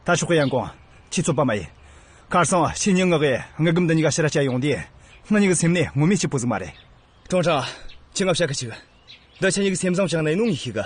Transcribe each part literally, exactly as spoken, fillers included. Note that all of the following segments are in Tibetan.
ད་ཆོག་གི། ཡོན་ཀོང་། ཁྱོད་རྩོད་པ་མ་ཡིན། ཁ་སང་ཁྱེད་གཉིས་ངག་གི་དངུལ་སྒམ་འདི་གཉིས་ཀ་ཕྱིར་ར་བསྐྱལ་ཡོང་དུས། ང་གཉིས་ཀྱི་སེམས་ནས་ངོ་མ་སྐྱིད་པོ་ཟིག་མ་རེད། ཀྲུང་ཧྲང་། ཁྱོས་ང་བཤད་གི་ཆུགས། འདི་ཁྱེད་གཉིས་ཀྱི་སེམས་བཟང་བཅངས་ནས་ཡིན་ནོ་ངས་ཤེས་གི།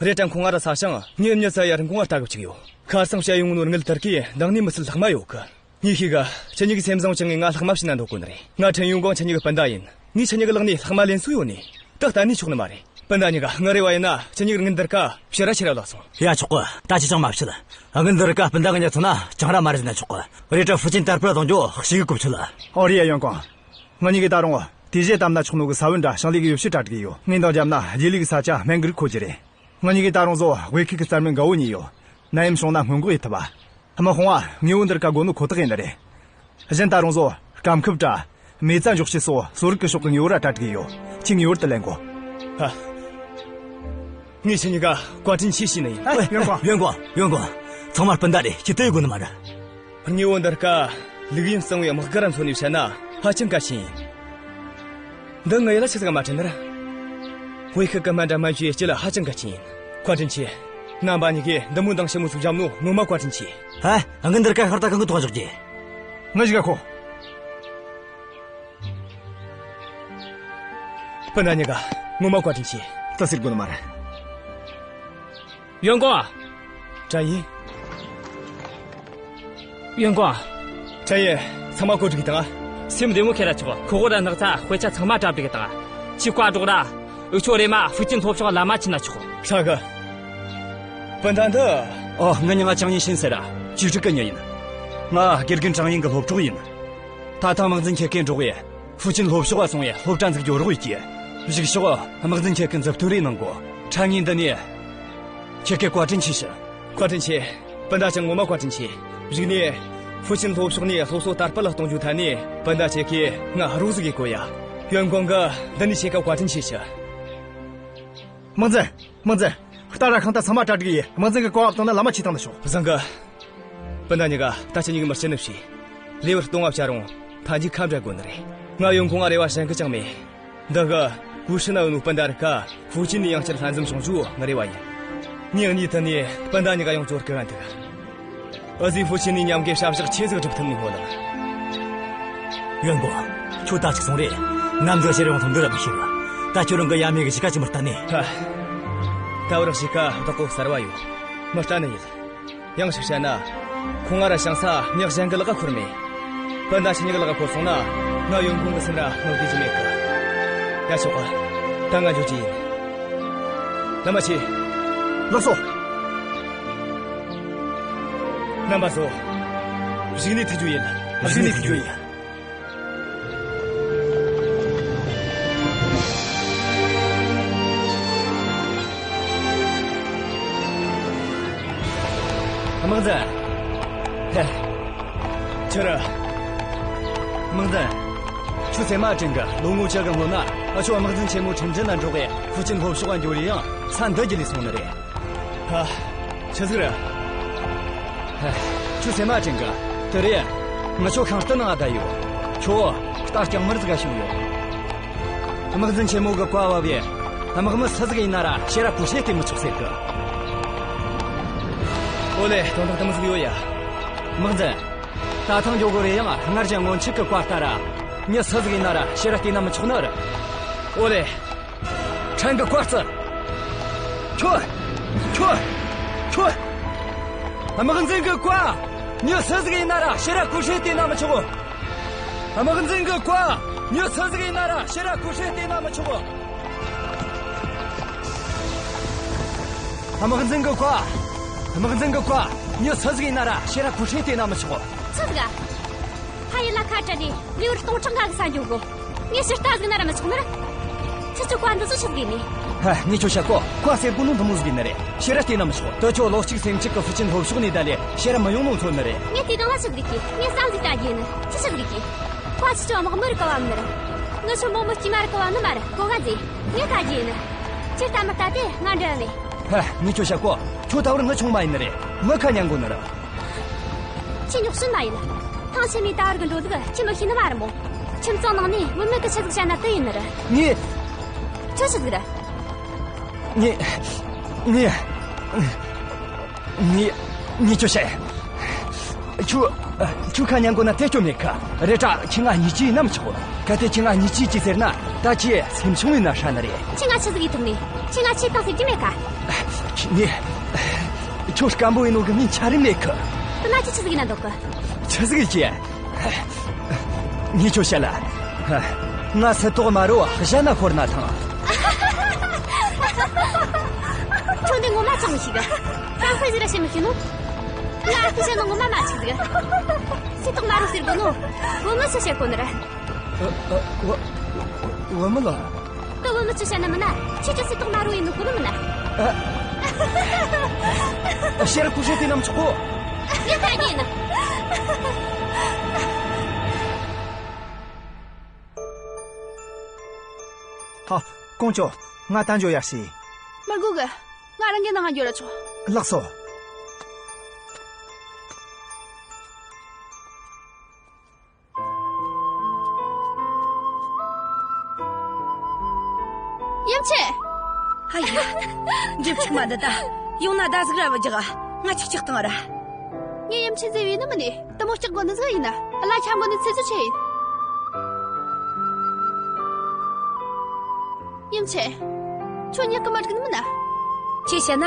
རེད་དྲ་ཁོང་ང་ར་ས་ཞིང་ངས་མྱི་ཚ་ཡ་རིན་གོང་ང་སྤྲད་གི་བཅུག་ཡོད། ཁ་སང་བཤད་ཡོང་ནོ་དངུལ་དེར་གི་འདང་ནི་མི་སྲིད་ལྷག་མ་ཡོད་གི། ངས་ཤེས་གི། ཁྱེད་གཉིས་ཀྱི་སེམས་བཟང་བཅངས་ངས་ང་ལྷག་མ་བྱིན་ན་འདོད་གོ་ནི་རེད། ང་ཁྲེན་ཡོན་ཀོང་ཁྱེད་གཉིས་ཀྱི་སྤུན་ཟླ་ཡིན། ངས་ཁྱེད་གཉིས་ཀྱི་ལག་ནས་ལྷག་མ་ལེན་སྲོལ་ཡོད་ནི། ད་གཏན་ནས་ཆོག་ནི་མ་རེད། སྤུན་ཟླ་གཉིས་ཀ། ངའི་རེ་བ་ཡིན་ན་ཁྱེད་གཉིས་ཀྱི་དངུལ་འདི་རིགས་ཕྱིར་ར་ཁྱེར་ར་ལོག་སོང་། ཡ། ཆོག་གི། ད་ཅི་ཅང་མ་བཤད། དངུལ་འདི་རིགས་སྤུན་ཟླ་གཉིས་ཀ་མཚོན་ན་ཅང་ར་མ་རེད་ཟེར་ན་ཆོག་གི། རེད་དྲ་ཧྥུ་ཅན་དར་སྤེལ་གཏོང་རྒྱུ་ཞེ་གི་དཀོན་ཆེ་ལ། ཨོ་རེད་ཡ། ཡོན་ཀོང་། ང་གཉིས་ཀྱིས་ད་རུང་དེ་རྗེས་བཏབ་ན་ཆོག་ནོ་གི་ས་བོན་འདྲ་ཞིང་ལས་ཀྱི་ཡོ་བྱད་སྤྲད་གི་ཡོད། ངས་འདང་བརྒྱབ་ན་རྗེས་ལུས་ཀྱི་ས་ཆ་སྨན་གྱི་རིགས་མཁོ་རྒྱུ་རེད། ང་གཉིས་ཀྱིས་ད་རུང་བཟོ་དབུས་ཁུལ་གྱི་རྩལ་མི་འགའ་བོ་རྙེད་ཡོད། ནད་ཡམས་བྱུང་ན་སྔོན་འགོག་ཡེད་ཐུབ་པ། དམག་དཔུང་བ་དངོས་པོ་འདི་རིགས་ཀ་དགོས་ནོ་ཁོ་ཐག་ཡིན་ནི་རེད། གཞན་ད་རུང་བཟོ་སྐམ་ཁུབ་འདྲ། མེ་བཙའ་འཇོག་བྱེད་སོགས་གསོ་རིག་གི་ཕྱོགས་ཀྱི་དངོས་པོ་ར་སྤྲད་གི་ཡོད། ཁྱེད་ངེས་པར་དུ་ལེན་དགོས། ཧ། ངས་ཁྱེད་གཉིས་ཀ་བཀའ་དྲིན་ཆེ་ཞུས་ནི་ཡིན། ཨ། ཡོན་ཀོང་། ཡོན་ཀོང་། ཡོན་ཀོང་། ཚང་མ་སྤུན་ཟླ་རེད། ཁྱེད་དེ་དགོས་ནི་མ་རེད། དངོས་པོ་འདི་རིགས་ཀ་ལིའུ་ཡིན་གཙང་བོའི་དམག་སྒར་མཚོན་ནས་བཤད་ན་ཧ་ཅང་གལ་ཆེན་ཡིན། འདི་ངའི་ལ་ཆི་ཟིག་མ་དྲན་ནི་རེད། དབུས་ཁུལ་གི་སྨན་འདྲ་སྨན་བཅོས་སྤྱི་ལ་ཧ་ཅང་གལ་ཆེན་ཡིན། བཀའ་དྲིན་ཆེ། རྣམ་པ་གཉིས་ཀས་འདི་མོ་འདང་ཆེན་མོ་ཟིག་བརྒྱབ་ནོ་ངོ་མ་བཀའ་དྲིན་ཆེ། ཧ། དངུལ་འདི་རིགས་ཀ་ཤོར་ད་གང་གི་ཐོག་འཇོག་རྒྱུ། ངས་ཞིག་ག་ཁོ། སྤུན་ཟླ་གཉིས་ཀ་ངོ་མ་བཀའ་དྲིན་ཆེ། ད་ཟེར་དགོས་ནི་མ་རེད། ཡོན་ཀོང་། ཀྲན་ཡི། ཡོན་ཀོང་། ཀྲན་ཡི། ཚང་མ་བཀོད་སྒྲིག་བཏང་། སེམས་བདེ་མོ་ཁྱེར་ར་ཆོག། ཁོ་ཧོ་ར་ནག་ཚ་དཔེ་ཆ་ཚང་མ་གྲ་སྒྲིག་བཏང་། ཁྱོས་བཀའ་སྒྲོག་ར། འུ་ཆོ་རེམ་མ་ཧྥུ་ཅན་ལྷོ་ཕྱོགས་བླ་མ་ཕྱིན་ན་ཆོག། ཧྲ་གི། སྤུན་ཟླ་འདི། ཨོ། ངའི་མྱིང་ང་ཅང་ཡིན་ཤིན་ཟེར་ར། ཅུས་ཀྲིག་གི་མྱི་ཡིན། ང་དགེ་རྒན་ཀྲང་ཡིན་གི་སློབ་གྲོགས་ཡིན། ད་ཐེངས་དམག་འཛིན་ཁྱེད་ཀྱིས་འགྲོགས་ཡས་ཧྥུ་ཅན་ལྷོ་ཕྱོགས་བ་སོང་ཡས་སློབ་གྲྭ་འཛུགས་རྒྱུ་རོགས་ཡེད་ཀྱི། གཞུག་ཕྱོགས་དམག་འཛིན་ཁྱེད་ཀྱིས་མཛུབ་སྟོན་རེ་གནང་དགོས། ཕྲན་ངས་འདི་ནས་ཁྱེད་ཀྱི་བཀའ་དྲིན་ཆེ་ཞུ། བཀའ་དྲིན་ཆེ། སྤུན་ཟླ་ཅག་ངོ་མ་བཀའ་དྲིན་ཆེ། གཞུག་ནས་ཧྥུ་ཅན་ལྷོ་ཕྱོགས་ནས་སློབ་གསོ་དར་སྤེལ་གཏོང་རྒྱུའི་ཐད་ནས་སྤུན་ཟླ་ཁྱེད་ཀྱིས་ང་རོགས་ཟིག་ཡེད་དགོས་ཡ། ཡོན་ཀོང་གིས་འདི་ནས་ཁྱེད་ཀ་བཀའ་དྲིན་ཆེ་ཞུ། དམག་འཛིན། དམག་འཛིན། རྟ་ར་ཤིང་རྟ་ཚང་མ་གྲ་སྒྲིག་ཡས། དམག་འཛིན་གྱིས་བཀའ་བབས་བཏང་ན་ལམ་མ་ཆས་བཏང་ནི་ཤོག། བཟང་གི། སྤུན་ཟླ་གཉིས་ཀ་ད་ཁྱེད་གཉིས་ཀྱིས་མི་སྐྱིད་ནི་བྱོས། ལེ་བར་གཏོང་བ་བྱ་རུང་ཐང་གིས་ཁ་འབྲལ་དགོས་ནི་རེད། ང་ཡོན་ཀོང་ང་རེ་བ་གཞན་གི་ཅང་མེད། འདི་གི་ཀུ་ཧྲི་ན་ཡོད་ནོ་སྤུན་ཟླ་རིགས་ཀ་ཧྥུ་ཅན་ནས་ཡང་བསྐྱར་ལྷན་འཛོམས་བྱུང་རྒྱུ་ངའི་རེ་བ་ཡིན། ངས་གཉིས་ཐད་ནས་སྤུན་ཟླ་གཉིས་ཀ་ཡོང་རྒྱུར་སྐུ་ངལ་འདུག། འུ་ཟོས་ཧྥུ་ཅན་ནས་མཉམ་གི་བྱ་བཞག་ཆེ་ཟིག་སྒྲུབ་ཐུབ་ནི་སྨོན་ལམ། ཡོན་ཀོང་། ཁྱོད་ད་ཅིག་སོང་རེ། ནམ་འདི་ཕྱིར་ཡོང་ཐུབ་འདུག་ར་མི་ཤེས་གི། ད་ཁྱོད་རང་གི་ཡ་མེད་གི་གཞིས་ཀ་ཅིག་མི་ལྟ་ནས། ཧ། ད་བར་གཞིས་ཀ་བདག་པོ་གསར་བ་ཡོད། མི་ལྟ་ནི་ཡིན། ཡང་ཞིག་བཤད་ན། ཁོང་ང་ར་ཞིང་ས་མྱི་གཞན་གི་ལག་ག་ཁུར་མེད། སྤུན་ཟླ་ཁྱེད་གཉིས་གི་ལག་ག་ཁུར་སོང་ན། ང་ཡོན་ཀོང་གི་སེམས་ར་ངལ་དགོས་རྒྱུ་མེད་གི། ཡ་ཆོག་ག། ད་ང་འགྱོ་རྒྱུ་ཡིན། ནམ་མ་ཆེ། ལགས་སོ། རྣམ་པ་ཚོ། གཞུག་ནས་ཐུག་རྒྱུ་ཡིན། གཞུག་ནས་ཐུག་རྒྱུ་ཡིན། དམག་འཛིན། ཧེ། ཁྱོད་ར། དམག་འཛིན། ཁྱོད་སེམས་མ་དྲན་གི། ལོ་ངོ་བཅུ་གི་སྔོན་ན་ཨ་ཆོ་དམག་འཛིན་ཆེན་མོ་ཁྲིན་ཀྲིན་ལ་འགྲོགས་གི་ཧྥུ་ཅན་ལྷོ་ཕྱོགས་ལ་འགྱོ་རེ་ཡང་ས་འདི་བརྒྱུད་ལས་སོང་ནི་རེད། ཧ། ཆི་ཟིག་རེད། ཧ། ཁྱོད་སེམས་མ་དྲན་གི། དེ་རེད། ང་ཆོ་ཤིང་རྟ་ནང་ང་བསྡད་ཡོད། ཁྱོད་རྟ་རྐྱང་དམར་ཟིག་ག་ཤོང་ཡོད། དམག་འཛིན་ཆེན་མོ་གི་བཀའ་བབས་ཡས། དམག་མི་སུ་ཟིག་ཡིན་ན་ར་ཕྱིར་ར་ཀུ་ཧྲེ་སྟེར་མི་ཆོག་ཟེར་གི། ཨོ་ལེ། དོན་དག་དེ་མོ་ཟིག་ཡོད་ཡ། དམག་འཛིན། ད་ཐེངས་འགྱོ་དགོས་རེད་ཡང་སྔར་གྱི་སྔོན་ཆད་གི་བཀའ་ལྟར་ར། མྱི་སུ་ཟིག་ཡིན་ན་ར་ཕྱིར་ར་སྟེར་ན་མི་ཆོག་ནི་རེད། ཨོ་ལེ། ཕྲན་གྱིས་བཀའ་བརྩི། ཁྱོད། ཁྱོད། ཁྱོད། དམག་འཛིན་གྱི་བཀའ། མྱི་སུ་ཟིག་ཡིན་ན་ར་ཕྱིར་ར་ཀུ་ཧྲེ་སྟེར་ན་མི་ཆོག། དམག་འཛིན་གྱི་བཀའ། མྱི་སུ་ཟིག་ཡིན་ན་ར་ཕྱིར་ར་ཀུ་ཧྲེ་སྟེར་ན་མི་ཆོག། དམག་འཛིན་གྱི་བཀའ། དམག་འཛིན་གྱི་བཀའ། མྱི་སུ་ཟིག་ཡིན་ན་ར་ཕྱིར་ར་ཀུ་ཧྲེ་སྟེར་ན་མི་ཆོག། ཆི་ཟིག་ག། ཕ་ཡུལ་ལ་ཁ་བྲལ་ནས་ལེའུ་ལ་སྟོང་ཕྲག་འགའ་གི་ས་འགྱོ་གོ། ངས་ཕྱིར་ལྟ་ཟིག་ན་ར་མི་ཆོག་ནི་ར། ཁྱེད་ཚོ་བཀའ་འདི་ཚོ་ཆི་ཟིག་ཡིན་ནི། ཧ། ངས་ཁྱོད་བཤད་གོ། བཀའ་ཟེར་གོ་ནོ་འདི་མོ་ཟིག་ཡིན་ནི་རེད། ཕྱིར་ར་སྟེར་ན་མི་ཆོག། དེ་ཁྱོད་བློ་གཅིག་སེམས་གཅིག་གི་ཧྥུ་ཅན་ལྷོ་ཕྱོགས་ནས་བསྡད་ལས་ཕྱིར་ར་མི་ཡོང་ནོ་མཚོན་ནི་རེད། ངས་དེ་སྒང་ལ་ཆི་ཟིག་གི། ངས་བསམ་ཟིག་ལྟ་རྒྱུ་ཡིན་ནི། ཁྱེད་ཆི་ཟིག་གི། བཀའ་ཁྱེད་ཚོ་དམག་མི་རིགས་གི་བབ་ནི་རེད། ངེད་ཆོ་མོ་མི་དཀྱུས་མ་རིགས་གི་བབ་ནི་མ་རེད། གོ་ག་ཟིག། ངས་ལྟ་རྒྱུ་ཡིན་ནི། ཁྱེད་ལྟ་མི་ལྟ་དེ་ང་འབྲེལ་བ་མེད། ཧ། ངས་ཁྱོད་བཤད་གོ། ཁྱོད་ད་བར་ངའི་ཆུང་མ་ཡིན་ནི་རེད། ངའི་ཁ་ཉན་དགོས་ནི་རེད། ཁྱེད་ཉོག་ཤི་མ་ཡིན། ཐང་ཆེན་མོའི་ད་བར་གི་འགྲོ་ལུགས་ཁྱེད་མི་ཤེས་ནི་མ་རེད་མོ། ཁྱིམ་ཚང་ནང་ནས་བུད་མེད་གི་ཆི་ཟིག་བཤད་ན་དེ་ཡིན་ནི་རེད། ངས། ཁྱོད་ཆི་ཟིག་རེད། ངས། ངས། ངས། ངས་ཁྱོད་བཤད། ཁྱོད། ཁྱོད་ཁ་ཉན་དགོས་ན་དེ་སྐྱོ་མེད་གི། རེད་དྲ་ཁྱེད་ང་གཉིས་ཀྱིས་ནམ་ཆོག་གལ་ཏེ་ཁྱེད་ང་གཉིས་ཀྱིས་ཅི་ཟེར་ན་ད་ཁྱེད་སེམས་ཆུང་བའི་ན་ཧྲ་ནི་རེད། ཁྱེད་ང་ཆི་ཟིག་ཡིན་ཐུབ་ནི། ཁྱེད་ང་ཆི་བཏང་ཟེར་གྱི་མེད་ག་ངས། ཁྱོད་སྐམ་པོ་ཡིན་ནོ་གི་མིན་ཆ་རིམ་མེད་གི། དེ་ན་ཁྱེད་ཆི་ཟིག་ཡིན་ན་འདོད་གི། ཆི་ཟིག་ཡིན་གྱི། ངས་ཁྱོད་བཤད་ལ། ང་སི་ཏོག་མ་རུ་གཞན་ན་ཤོར་ན་ཐང་། ཁྱོད་འདི་ངོ་མ་ཅང་མི་ཤེས་གི། ཀམ་ཕུ་ཟིག་ར་བཤད་མི་ཤེས་ནོ། ང་ཨ་ཁུ་བཤད་ནོ་ངོ་མ་མ་ཆིག་ཟིག། སི་ཏོག་མ་རུ་ཟེར་གོ་ནོ། བུ་མོ་ཆི་བཤད་གོ་ནི་ར། ཨ། ཨ། བུ། བུ་མོ་ལ། དེ་བུ་མོ་ཆི་བཤད་ན་མིན་ན་ཁྱེད་ཀྱི་སི་ཏོག་མ་རུ་ཡིན་ནོ་གོ་ནི་མིན་ན། ཨ། ཤེས་རབ་ཀུ་ཤེས་དེ་ནམ་ཆོག་གོ། ངས་ད་ཉན་ནི། ཧ། ཀོང་ཇོ། ང་ད་འགྱོ་ཡ་ཞིག། མི་དགོས་གི། ང་རང་གི་ནང་ང་འགྱོ་ར་ཆོག་ལགས་སོ། ཡུམ་ཆེན། ཨ་ཡ། འཇིབ་ཆག་མ་འདི་ད། ཡོང་ན་ད་ཟིག་ར་བུ་རྒྱག་ང་ཆིག་ཆིག་བཏང་ར། ངས་ཡུམ་ཆེན་ཟེར་བའི་ནི་མིན་ནི། དེ་མོ་སྐྲག་དགོས་ནི་ཟིག་ཡིན་ན། གླ་ཆ་དགོས་ནི་ཚེ་ཟུ་ཆེ་ཡིན། ཡུམ་ཆེན། ཁྱོད་ཉག་གི་མ་འགྲིག་ནི་མིན་ན། ཅི་བྱས་ན།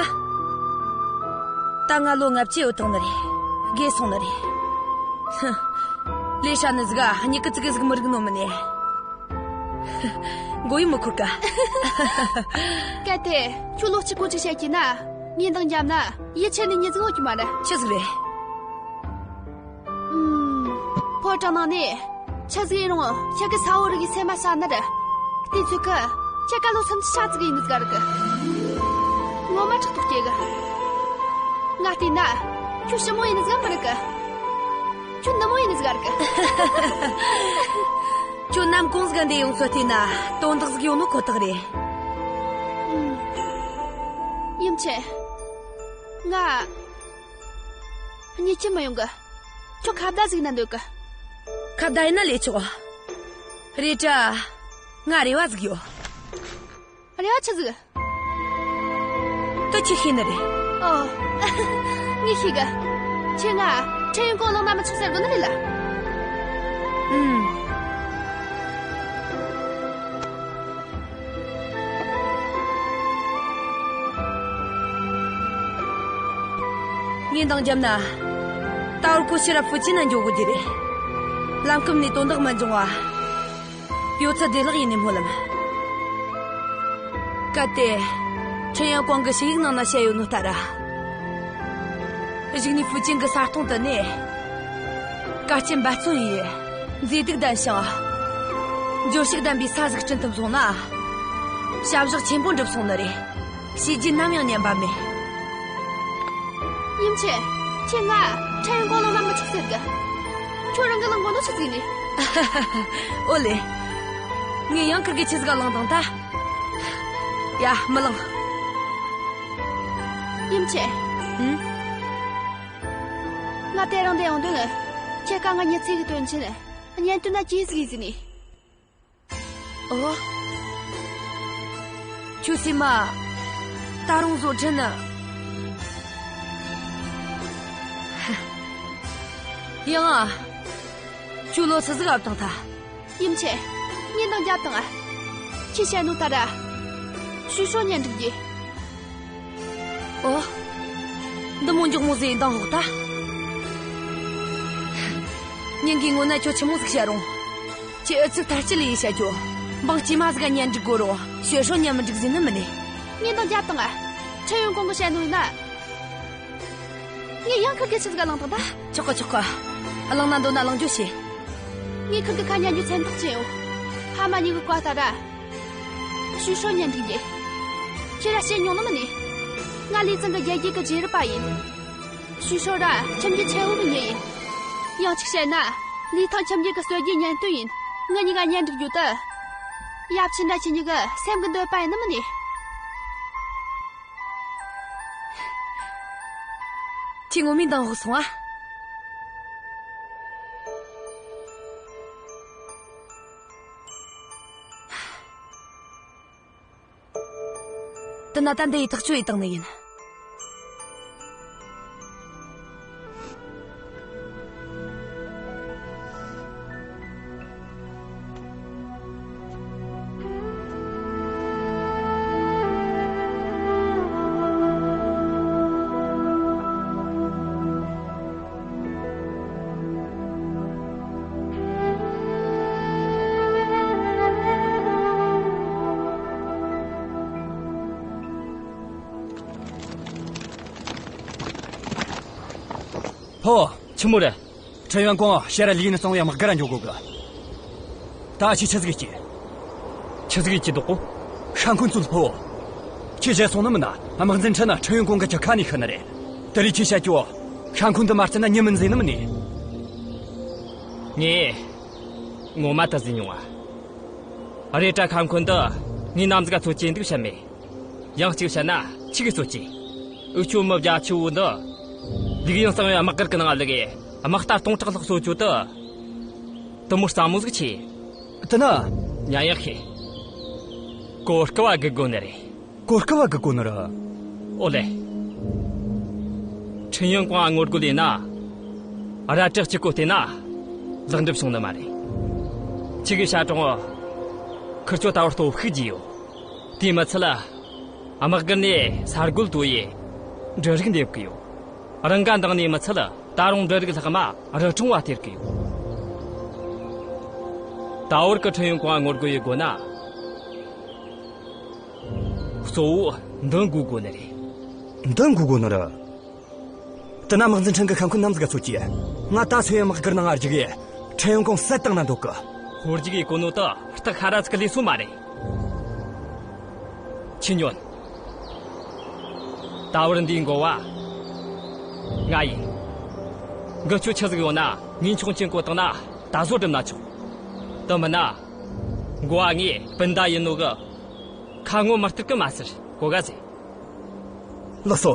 ད་ང་ལོ་ལྔ་བཅུ་ཡོད་དང་ནི་རེད། རྒས་སོང་ནི་རེད། ཧུ། ལས་བྱ་ནི་ཟིག་ཨ་མྱིག་གི་ཙི་གི་ཟིག་མི་རིག་ནོ་མིན་ནི། མགོ་ཡུ་མི་འཁོར་ག་གལ་ཏེ་ཁྱོད་ལོ་གཅིག་གོ་གཅིག་བཤད་ཀྱི་ན། ངས་འདང་བརྒྱབ་ན་ཡིད་ཆེས་ནི་མྱི་ཟིག་ཡོད་ཀྱི་མ་རེད། ཆི་ཟིག་རེད། ཨུམ། ཕོ་བྲང་ནང་ནས་ཆི་ཟིག་ཡིན་རུང་ཁྱེད་ཀྱི་ས་བོ་རི་གི་སེམས་མ་ས་ནི་རེད། དེ་ཚོད་ཀྱི་ཁྱེད་ཀ་ལོ་སུམ་ཅུ་ཤ་ཙི་གི་ཡིན་ནི་ཟིག་རེད་གི། ངོ་མ་ཕྲག་དོག་སྐྱེ་གི། ང་བལྟས་ན་ཁྱོད་ཞི་མོ་ཡིན་ནི་ཟིག་མ་རེད་གི། ཁྱོད་ནུ་མོ་ཡིན་ནི་ཟིག་རེད་གི། ཁྱོད་ནམ་གུང་ཟིག་འདི་ཡོང་ཚོད་བལྟས་ན་དོན་དག་ཟིག་ཡོང་ནོ་ཁོ་ཐག་རེད། ཨུམ། ཡུམ་ཆེན། ང་གཉིད་ཀྱི་མི་ཡོང་གི། ཁྱོད་ཁ་བརྡ་ཟིག་ན་འདོད་གི། ཁ་བརྡ་ཡིན་ན་ལས་ཆོག་རེད་དྲ། ང་རེ་བ་ཟིག་ཡོད། རེ་བ་ཆི་ཟིག་ད་ཁྱེད་ཤེས་ནི་རེད། ཨོ། ངས་ཤེས་གི། ཁྱེད་ང་ཁྲེན་ཡོན་ཀོང་བླངས་ན་མི་ཆོག་ཟེར་གོ་ནི་རེད་ལ། ཨུམ། ངས་འདང་བརྒྱབ་ན། ད་བར་ཁོ་ཕྱིར་ཧྥུ་ཅན་ན་འགྱོ་དགོས་རྒྱུ་རེད། ལམ་ཁམས་ནས་དོན་དག་མི་འབྱུང་བ། ཡོད་ཚད་བདེ་བླག་ཡིན་ནི་སྨོན་ལམ། གལ་ཏེ། ཁྲེན་ཡོན་ཀོང་གི་ཞུ་ཡིག་ནང་ན་བཤད་ཡོད་ནོ་ལྟར། གཞུག་ནས་ཧྥུ་ཅན་གྱི་ས་སྟོང་དུ་ནས། དཀའ་སྤྱད་འབད་བརྩོན་ཡིས། མཛེས་སྡུག་ལྡན་ཞིང་། འབྱོར་ཕྱུག་ལྡན་པའི་ས་ཟིག་བསྐྲུན་ཐུབ་སོང་ན། བྱ་གཞག་ཆེན་པོ་འགྲུབ་སོང་ནི་རེད། བྱས་རྗེས་ནམ་ཡང་ཉམས་པ་མེད། ཡུམ་ཆེན། ཁྱེད་ང་ཁྲེན་ཡོན་ཀོང་བླངས་ན་མི་ཆོག་ཟེར་གི། ཁྱོད་རང་གི་བླངས་དགོས་ནོ་ཆི་ཟིག་ནི། ཨོ་ལེ། ངས་ཡང་ཁིར་གི་ཆི་ཟིག་ག་བླངས་དང་ད། ཡ། མི་བླངས། ཡུམ་ཆེན། ཨུམ། ང་དེ་རིང་འདི་ཡོང་དོན་ནི། ཁྱེད་ཀ་ང་མྱི་ཚེ་གི་དོན་ཆེན་ནི། གཉེན་སྟོན་ན་ཅི་ཟིག་ཡིན་ཟིག་ནི། ཨོ། ཁྱོད་སེམས་མ། ད་རུང་བཟོ་ཁྲིད་ནི། ཡང་ཨ། ཁྱོད་ལོ་སུ་ཟིག་ཨབ་དང་ཐ། ཡུམ་ཆེན། ངས་འདང་བརྒྱབ་དང་ཨ། ཁྱེད་བཤད་ནོ་ད་ར། ཞུ་ཧྲོ་གཉེན་སྒྲིག་རྒྱུ། ཨོ། འདི་མོ་མགྱོགས་མོ་ཟིག་འདང་ཧོག་ད། ཉིན་གྱི་ངོ་ན་ཁྱོད་ཆི་མོ་ཟིག་བཤད་རུང་། ཁྱེད་ཨུ་ཚུགས་མཐར་སྐྱེལ་ཡེ་བཤད་རྒྱུ། འབངས་དཀྱུས་མ་ཟིག་ག་གཉེན་སྒྲིག་དགོས་རུང་ཞུ་ཧྲོ་གཉེན་མི་སྒྲིག་ཟེར་ནི་མིན་ནི། ངས་འདང་བརྒྱབ་དང་ཨ། ཁྲེན་ཡོན་ཀོང་གི་བཤད་ནོ་ཡིན་ན། ངས་ཡང་ཁིར་གི་ཆི་ཟིག་ག་བླངས་དང་ད། ཆོག་གི་ཆོག་གི། བླངས་ན་འདོད་ན་བླངས་རྒྱུ་བྱེད། ངས་ཁིར་གི་ཁ་ཉན་རྒྱུ་སེམས་ཐག་བཅད་ཡོད། ཕ་མ་གཉིས་གི་བཀའ་ལྟར་ར། ཞུ་ཧྲོ་གཉེན་སྒྲིག་རྒྱུ། ཁྱེད་ར་བཤད་མྱོང་ནི་མིན་ནི། ང་ལི་ཙང་གི་རྒྱལ་རྒྱུད་གི་རྗེས་རབས་པ་ཡིན། ཞུ་ཧྲོ་ར་ཁྱིམ་རྒྱུད་ཆེ་བོ་གི་མྱི་ཡིན། ཡང་གཅིག་བཤད་ན། ལི་ཐང་ཁྱིམ་རྒྱུད་གི་སྲོལ་རྒྱུན་གཉེན་སྟོན་ཡིན། ངི་གཉིས་ཀ་གཉེན་སྒྲིག་རྒྱུ་དེ། ཡབ་ཆེན་དྲ་ཁྱེད་གཉིས་གི་སེམས་གི་འདོད་པ་ཡིན་ནི་མིན་ནི། ཁྱེད་ངོ་མའི་འདང་ཧོག་སོང་ཨ། དེ་ན་ད་འདི་ཡི་ཐག་གཅོད་ཡི་བཏང་ནི་ཡིན། ཕོ། ཆི་མོ་རེད། ཁྲིན་ཡོན་ཀོང་ཕྱིར་ར་ལིའུ་ཡིན་གཙང་བོའི་དམག་སྒར་འགྱོ་དགོས་གི། ད་ཁྱེད་ཆི་ཟིག་གི། ཆི་ཟིག་གི་འདུག་གོ། ཤ་འཁོན་ཚུལ་ཕོ། ཁྱེད་བཤད་སོང་ནི་མིན་ན། དམག་འཛིན་ཁྲིན་ནི་ཁྲིན་ཡོན་ཀོང་གི་ཁྱི་ཁ་ནས་ཤི་ནི་རེད། དེ་རིགས་ཁྱེད་བཤད་རྒྱུ། ཤ་འཁོན་འདི་མ་བརྩིས་ན་མྱི་མིན་ཟེར་ནི་མིན་ནི། ངས་ངོ་མ་ད་ཟིན་མྱོང་བ། རེད་དྲ་ཤ་འཁོན་འདི་ངས་ནམ་ཟིག་ག་ཚོད་ཅེས་འདུག་བཤད་མེད། ཡང་གཅིག་བཤད་ན་ཆི་གི་གཙོ་ཆེ། འུ་ཆོ་མི་བརྒྱ་ཆུ་བོ་འདི། ལིའུ་ཡིན་གཙང་བོའི་དམག་སྒར་གི་ནང་ལ་གི་དམག་རྟ་སྟོང་ཕྲག་ལྷག་གསོ་བཅོས་དུ། དུ་མོ་རྩ་མོ་ཟིག་ཆེ། དེ་ན། ཉན་ཡག་ཤེས། གོ་སྐབས་བ་གི་དགོས་ནི་རེད། གོ་སྐབས་བ་གི་དགོས་ནི་རེད། ཨོ་ལེ། ཁྲིན་ཡོན་ཀོང་ང་ངོ་རྒོལ་ལས་ན། ར་སྤྲག་གཅིག་གོ་བལྟས་ན། ལེགས་འགྲུབ་བྱུང་ནི་མ་རེད། ཁྱེད་ཀྱི་བྱ་གྲོང་། ཁིར་ཆོ་ད་བར་སྟོབས་ཤུགས་ཀྱིས་ཡོད། དེའི་མི་ཚད་ལ། དམག་སྒར་ནས་ས་རྒོད་དོ་ཡི། འབྲུ་རིགས་འདེབས་གི་ཡོད། རང་ག་འདང་ནས་མི་ཚད་ལ་ད་རུང་འབྲུ་རིགས་ལྷག་མ་རི་གྲོང་བ་སྟེར་གི་ཡོད། ད་བར་གི་ཁྲིན་ཡོན་ཀོང་ང་ངོ་རྒོལ་ཡི་དགོས་ན། གཙོ་བོ་འདི་འགུག་དགོས་ནི་རེད། འདི་འགུག་དགོས་ནི་རེད། དེ་ན་དམག་འཛིན་ཁྲིན་གི་ཤ་འཁོན་ནམ་ཟིག་ག་ཚོད་ཀྱིས། ང་ད་སོ་ཡི་དམག་སྒར་ནང་ང་རྒྱུག་གི། ཁྲིན་ཡོན་ཀོང་བསད་བཏང་ན་འདོད་གི། ཧོར་རྒྱུག་གི་གོ་ནོ་དུ་སྟག་ཤ་ར་ཚིག་ལས་སོ་མ་རེད། ཁྱི་ཉོན། ད་བར་འདིའི་འགོ་བ། ང་ཡིན། འགུལ་སྐྱོད་ཆི་ཟིག་ཡོད་ན་ངས་ཆོག་མཆན་བཀོད་བཏང་ན་ད་གཟོད་འགྲུབ་ན་ཆོག་དེ་མིན་ན། འགོ་བ་ངས་སྤུན་ཟླ་ཡིན་ནོ་གི། ཁ་ངོ་མི་སྟེར་གི་མ་ཟེར་གོ་ག་ཟེ། ལགས་སོ།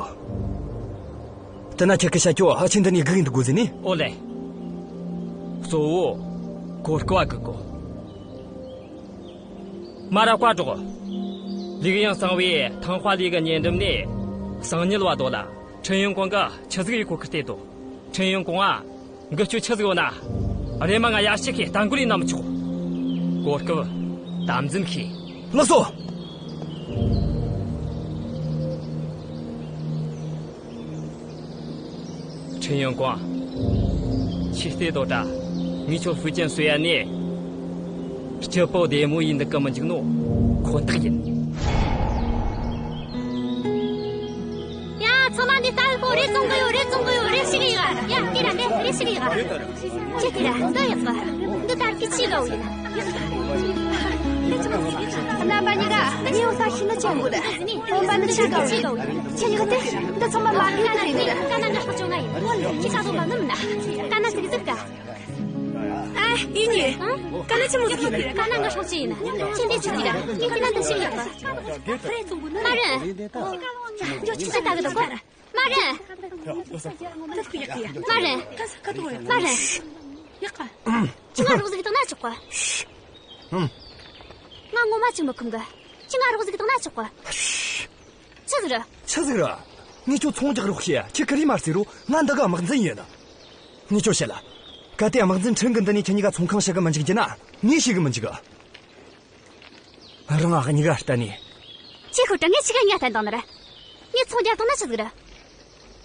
དེ་ན་ཁྱེད་ཀྱི་བྱ་སྤྱོད་ཕལ་ཆེར་འདི་ནས་སྒུག་ཡིན་འདུག་དགོས་ཟེར་ནི། ཨོ་ལེ། གཙོ་བོ། གོ་སྐབས་བ་གི་གོ། མ་ར་བཀའ་སྒྲོགས། ལིའུ་ཡིན་གཙང་བོའི་ཐང་ཧྭ་ལི་གི་ཉེ་འགྲམ་ནས། གསང་ཉུལ་བ་དོ་ལ། ཁྲིན་ཡོན་ཀོང་གི་ཆི་ཟིག་ཡོད་གོ་ཁི་ལྟོས་དོ། ཁྲིན་ཡོན་ཀོང་ང་། འགུལ་སྐྱོད་ཆི་ཟིག་ཡོད་ན། རེམ་མ་ང་ཡར་ཞིག་གི་ལྟ་འགུལ་ཡིན་ན་མི་ཆོག་གོ་སྐབས། དམ་འཛིན་ཤེས། ལགས་སོ། ཁྲིན་ཡོན་ཀོང་། ཆི་སྟེ་དོ་ད། ངས་ཁྱོད་ཧྥུ་ཅན་སུ་ཡ་ནས། སྐྱིད་པོ་བདེ་མོ་ཡིན་འདུག་གི་མི་འཇུག་ནོ། ཁོ་ཐག་ཡིན། ཡ། ཚང་མ་འདི་ལྟ་གི་གོ་རེ་བཙོང་གི་ཡོད། རེ་བཙོང་གི་ཡོད། རེ་ཞིག་ཡིན་ཡ། དེ་ར་འདི་རེ་ཞིག་ཡིན་ཡ། ཅི་དེ་ར་འདི་ཡག་གི། འདི་ལྟར་གི་ཆི་གའོ་ཡིན། རྣམ་པ་གཉིས་ཀ་ཉེ་བོ་ས་ཤི་ནི་ཅན་པོ་རེད། སྟོན་པ་ནི་ཆི་གའོ་ཡིན། ཁྱེད་གཉིས་ཀ་དེ་འདི་ཚང་མ་མ་གི་ན་རེད་མི་རེད། ཀ་ན་འགག་ཆུང་ང་ཡིན། ཁྱི་ཁ་དོག་མ་ནི་མིན་ན། ཀ་ན་ཟིག་ཟིག་ག་ཨ། ཡིན་ཡིན། ཀ་ན་ཆི་མོ་ཟིག་ཡིན་ནི། ཀ་ན་འགག་ཆུང་ཆི་ཡིན། ཁྱེད་འདི་ཆི་ཟིག་ར། ངས་ཀི་ན་འདི་ཤི་ཡོད་གི། མ་རེད། ཁྱོད་ཆི་ཟིག་ལྟ་གི་འདུག་གོ། མ་རེད། མ་རེད། མ་རེད། ཁྱི་ང་རོགས་ཟིག་བཏང་ན་ཆོག་གི། ང་ངོ་མ་ཅིག་མི་ཁོམ་གི། ཁྱི་ང་རོགས་ཟིག་བཏང་ན་ཆོག་གི། ཆི་ཟིག་རེད། ཆི་ཟིག་རེད། ངས་ཁྱོད་ཚོང་རྒྱག་རོགས་བྱེད། ཁྱི་ཀི་རི་མར་ཟེར་རོ། ང་འདི་ག་དམག་འཛིན་ཡིན། ངས་ཁྱོད་བཤད་ལ། གལ་ཏེ་དམག་འཛིན་ཁྲིན་གི་འདི་ནས་ཁྱེད་གཉིས་ཀ་ཚོང་ཁང་བྱེད་གི་མི་འཇུག་རྒྱུ་ན། ངས་ཤེས་གི་མི་འཇུག་གི། རང་ཨ་གཉིས་ཀ་ལྟ་ནས། ཁྱེད་ཁོ་ཏྲ་ངས་ཆི་ག་ཉ་བསྟན་དང་ནི་ར། ངས་ཚོང་རྒྱག་དང་ན་ཆི་ཟིག་ར།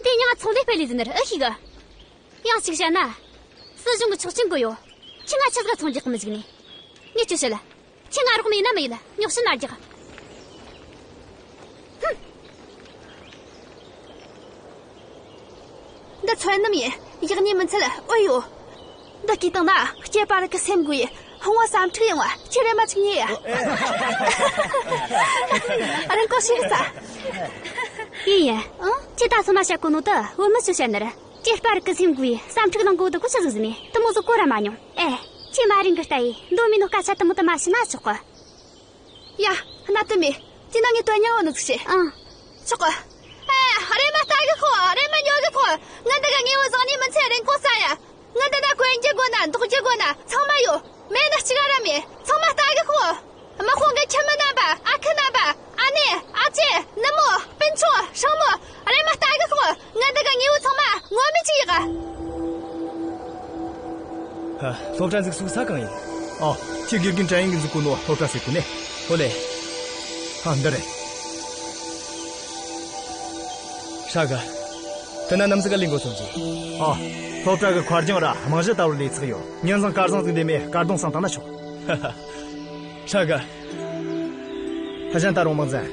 འདི་ཉ་ཚོང་ལས་སྤེལ་ལས་ཟིན་ནི་ར་ཨེ་ཤེས་གི། ཡང་གཅིག་བཤད་ན། སྲིད་གཞུང་གི་ཆོག་མཆན་དགོས་ཡོད། ཁྱི་ང་ཆི་ཟིག་ཚོང་རྒྱག་གི་མི་འཇུག་ནི། ངས་ཁྱོད་བཤད་ལ། ཁྱི་ང་རོགས་མེད་ན་མི་ཡིན་ལ་ཉོག་བཤད་མ་རྒྱག་འདི་ཚོན་སྣུམ་ཡིན། ཡག་ཉེས་མི་འཚལ་ཨོ་ཡོ། འདི་སྐྱེས་བཏང་ན་སྐྱེས་པ་རིགས་ཀྱི་སེམས་འགུལ་ཡི་ཧང་བ་སམ་ཁྲིག་ཡོང་བ་ཁྱི་རེ་མ་ཆིག་ཉེ་ཡ། རང་ཀོ་ཤི་ས། ཡིན་ཡིན། ཨང་། ཁྱི་ད་སོ་མ་བཤད་གོ་ནོ་ད་བུ་མི་ཆོ་བཤད་ནི་ར། སྐྱེས་པ་རིགས་ཀྱི་སེམས་འགུལ་ཡི་སམ་ཁྲིག་ལང་གོ་ད་གོ་ཆ་ཟིག་ཟིན་ནི་དུ་མོ་ཟིག་གོ་ར་མ་མྱོང་། ཨེ། ཁྱི་མ་རིང་གི་ལྟ་ཡི་འདོད་མི་ནོ་སྐད་ཆ་དུ་མོ་དུ་མ་ཤི་ན་ཆོག་གི། ཡ། གནའ་དུ་མེད། དེ་ན་ངས་དོན་ཉང་བ་ནི་ཚིག་བྱེད། ཨང་། ཆོག་གི། ཨེ། རེམ་མ་ལྟ་གི་ཁོ། རེམ་མ་ཉོ་གི་ཁོ། ང་འདི་ག་ངེས་བུ་བཟང་ནི་མི་ཚེ་རིང་གོ་ས་ཡ། ང་འདི་ན་གོན་རྒྱུ་དགོས་ན་འདོགས་རྒྱུ་དགོས་ན་ཚང་མ་ཡོད། མེད་ན་གཅིག་ར་མེད། ཚང་མ་ལྟ་གི་ཁོ། དམག་དཔུང་གི་ཁྱིམ་མི་རྣམ་པ། ཨ་ཁུ་རྣམ་པ། ཨ་ནེ། ཨ་ཅེ། ནུ་མོ། སྤུན་ཆུང་། སྲིང་མོ། རེམ་མ་ལྟ་གི་ཁོ། ང་འདི་ག་ཉེ་བོ་ཚང་མ་ངོ་མི་ཅི་ཡག་ཧ། སློབ་གྲྭ་འཛུགས་ས་གང་ཡིན། ཨོ། ཁྱི་དགེ་རྒན་དྲན་ཡིན་གི་འཛུགས་གོ་ནོ་སློབ་གྲྭ་ཟེར་གོ་ནི། ཨོ་ལེ། ཧ། འདི་རེད། ཧྲ་གི། དེ་ན་ནམ་ཟིག་ག་ལས་འགོ་ཚུགས་རྒྱུ། ཨོ། སློབ་གྲྭ་གི་མཁར་གྱང་ར་རྨང་གཞི་ལྟ་བུར་ལས་ཚགས་ཡོད། ཉིན་བཟང་སྐར་བཟང་ཟིག་འདེམས་མེ་དཀར་གདོང་སང་བཏང་ན་ཆོག་ཧྲ་གི། ཧ་ཅང་ད་རུང་དམག་འཛིན།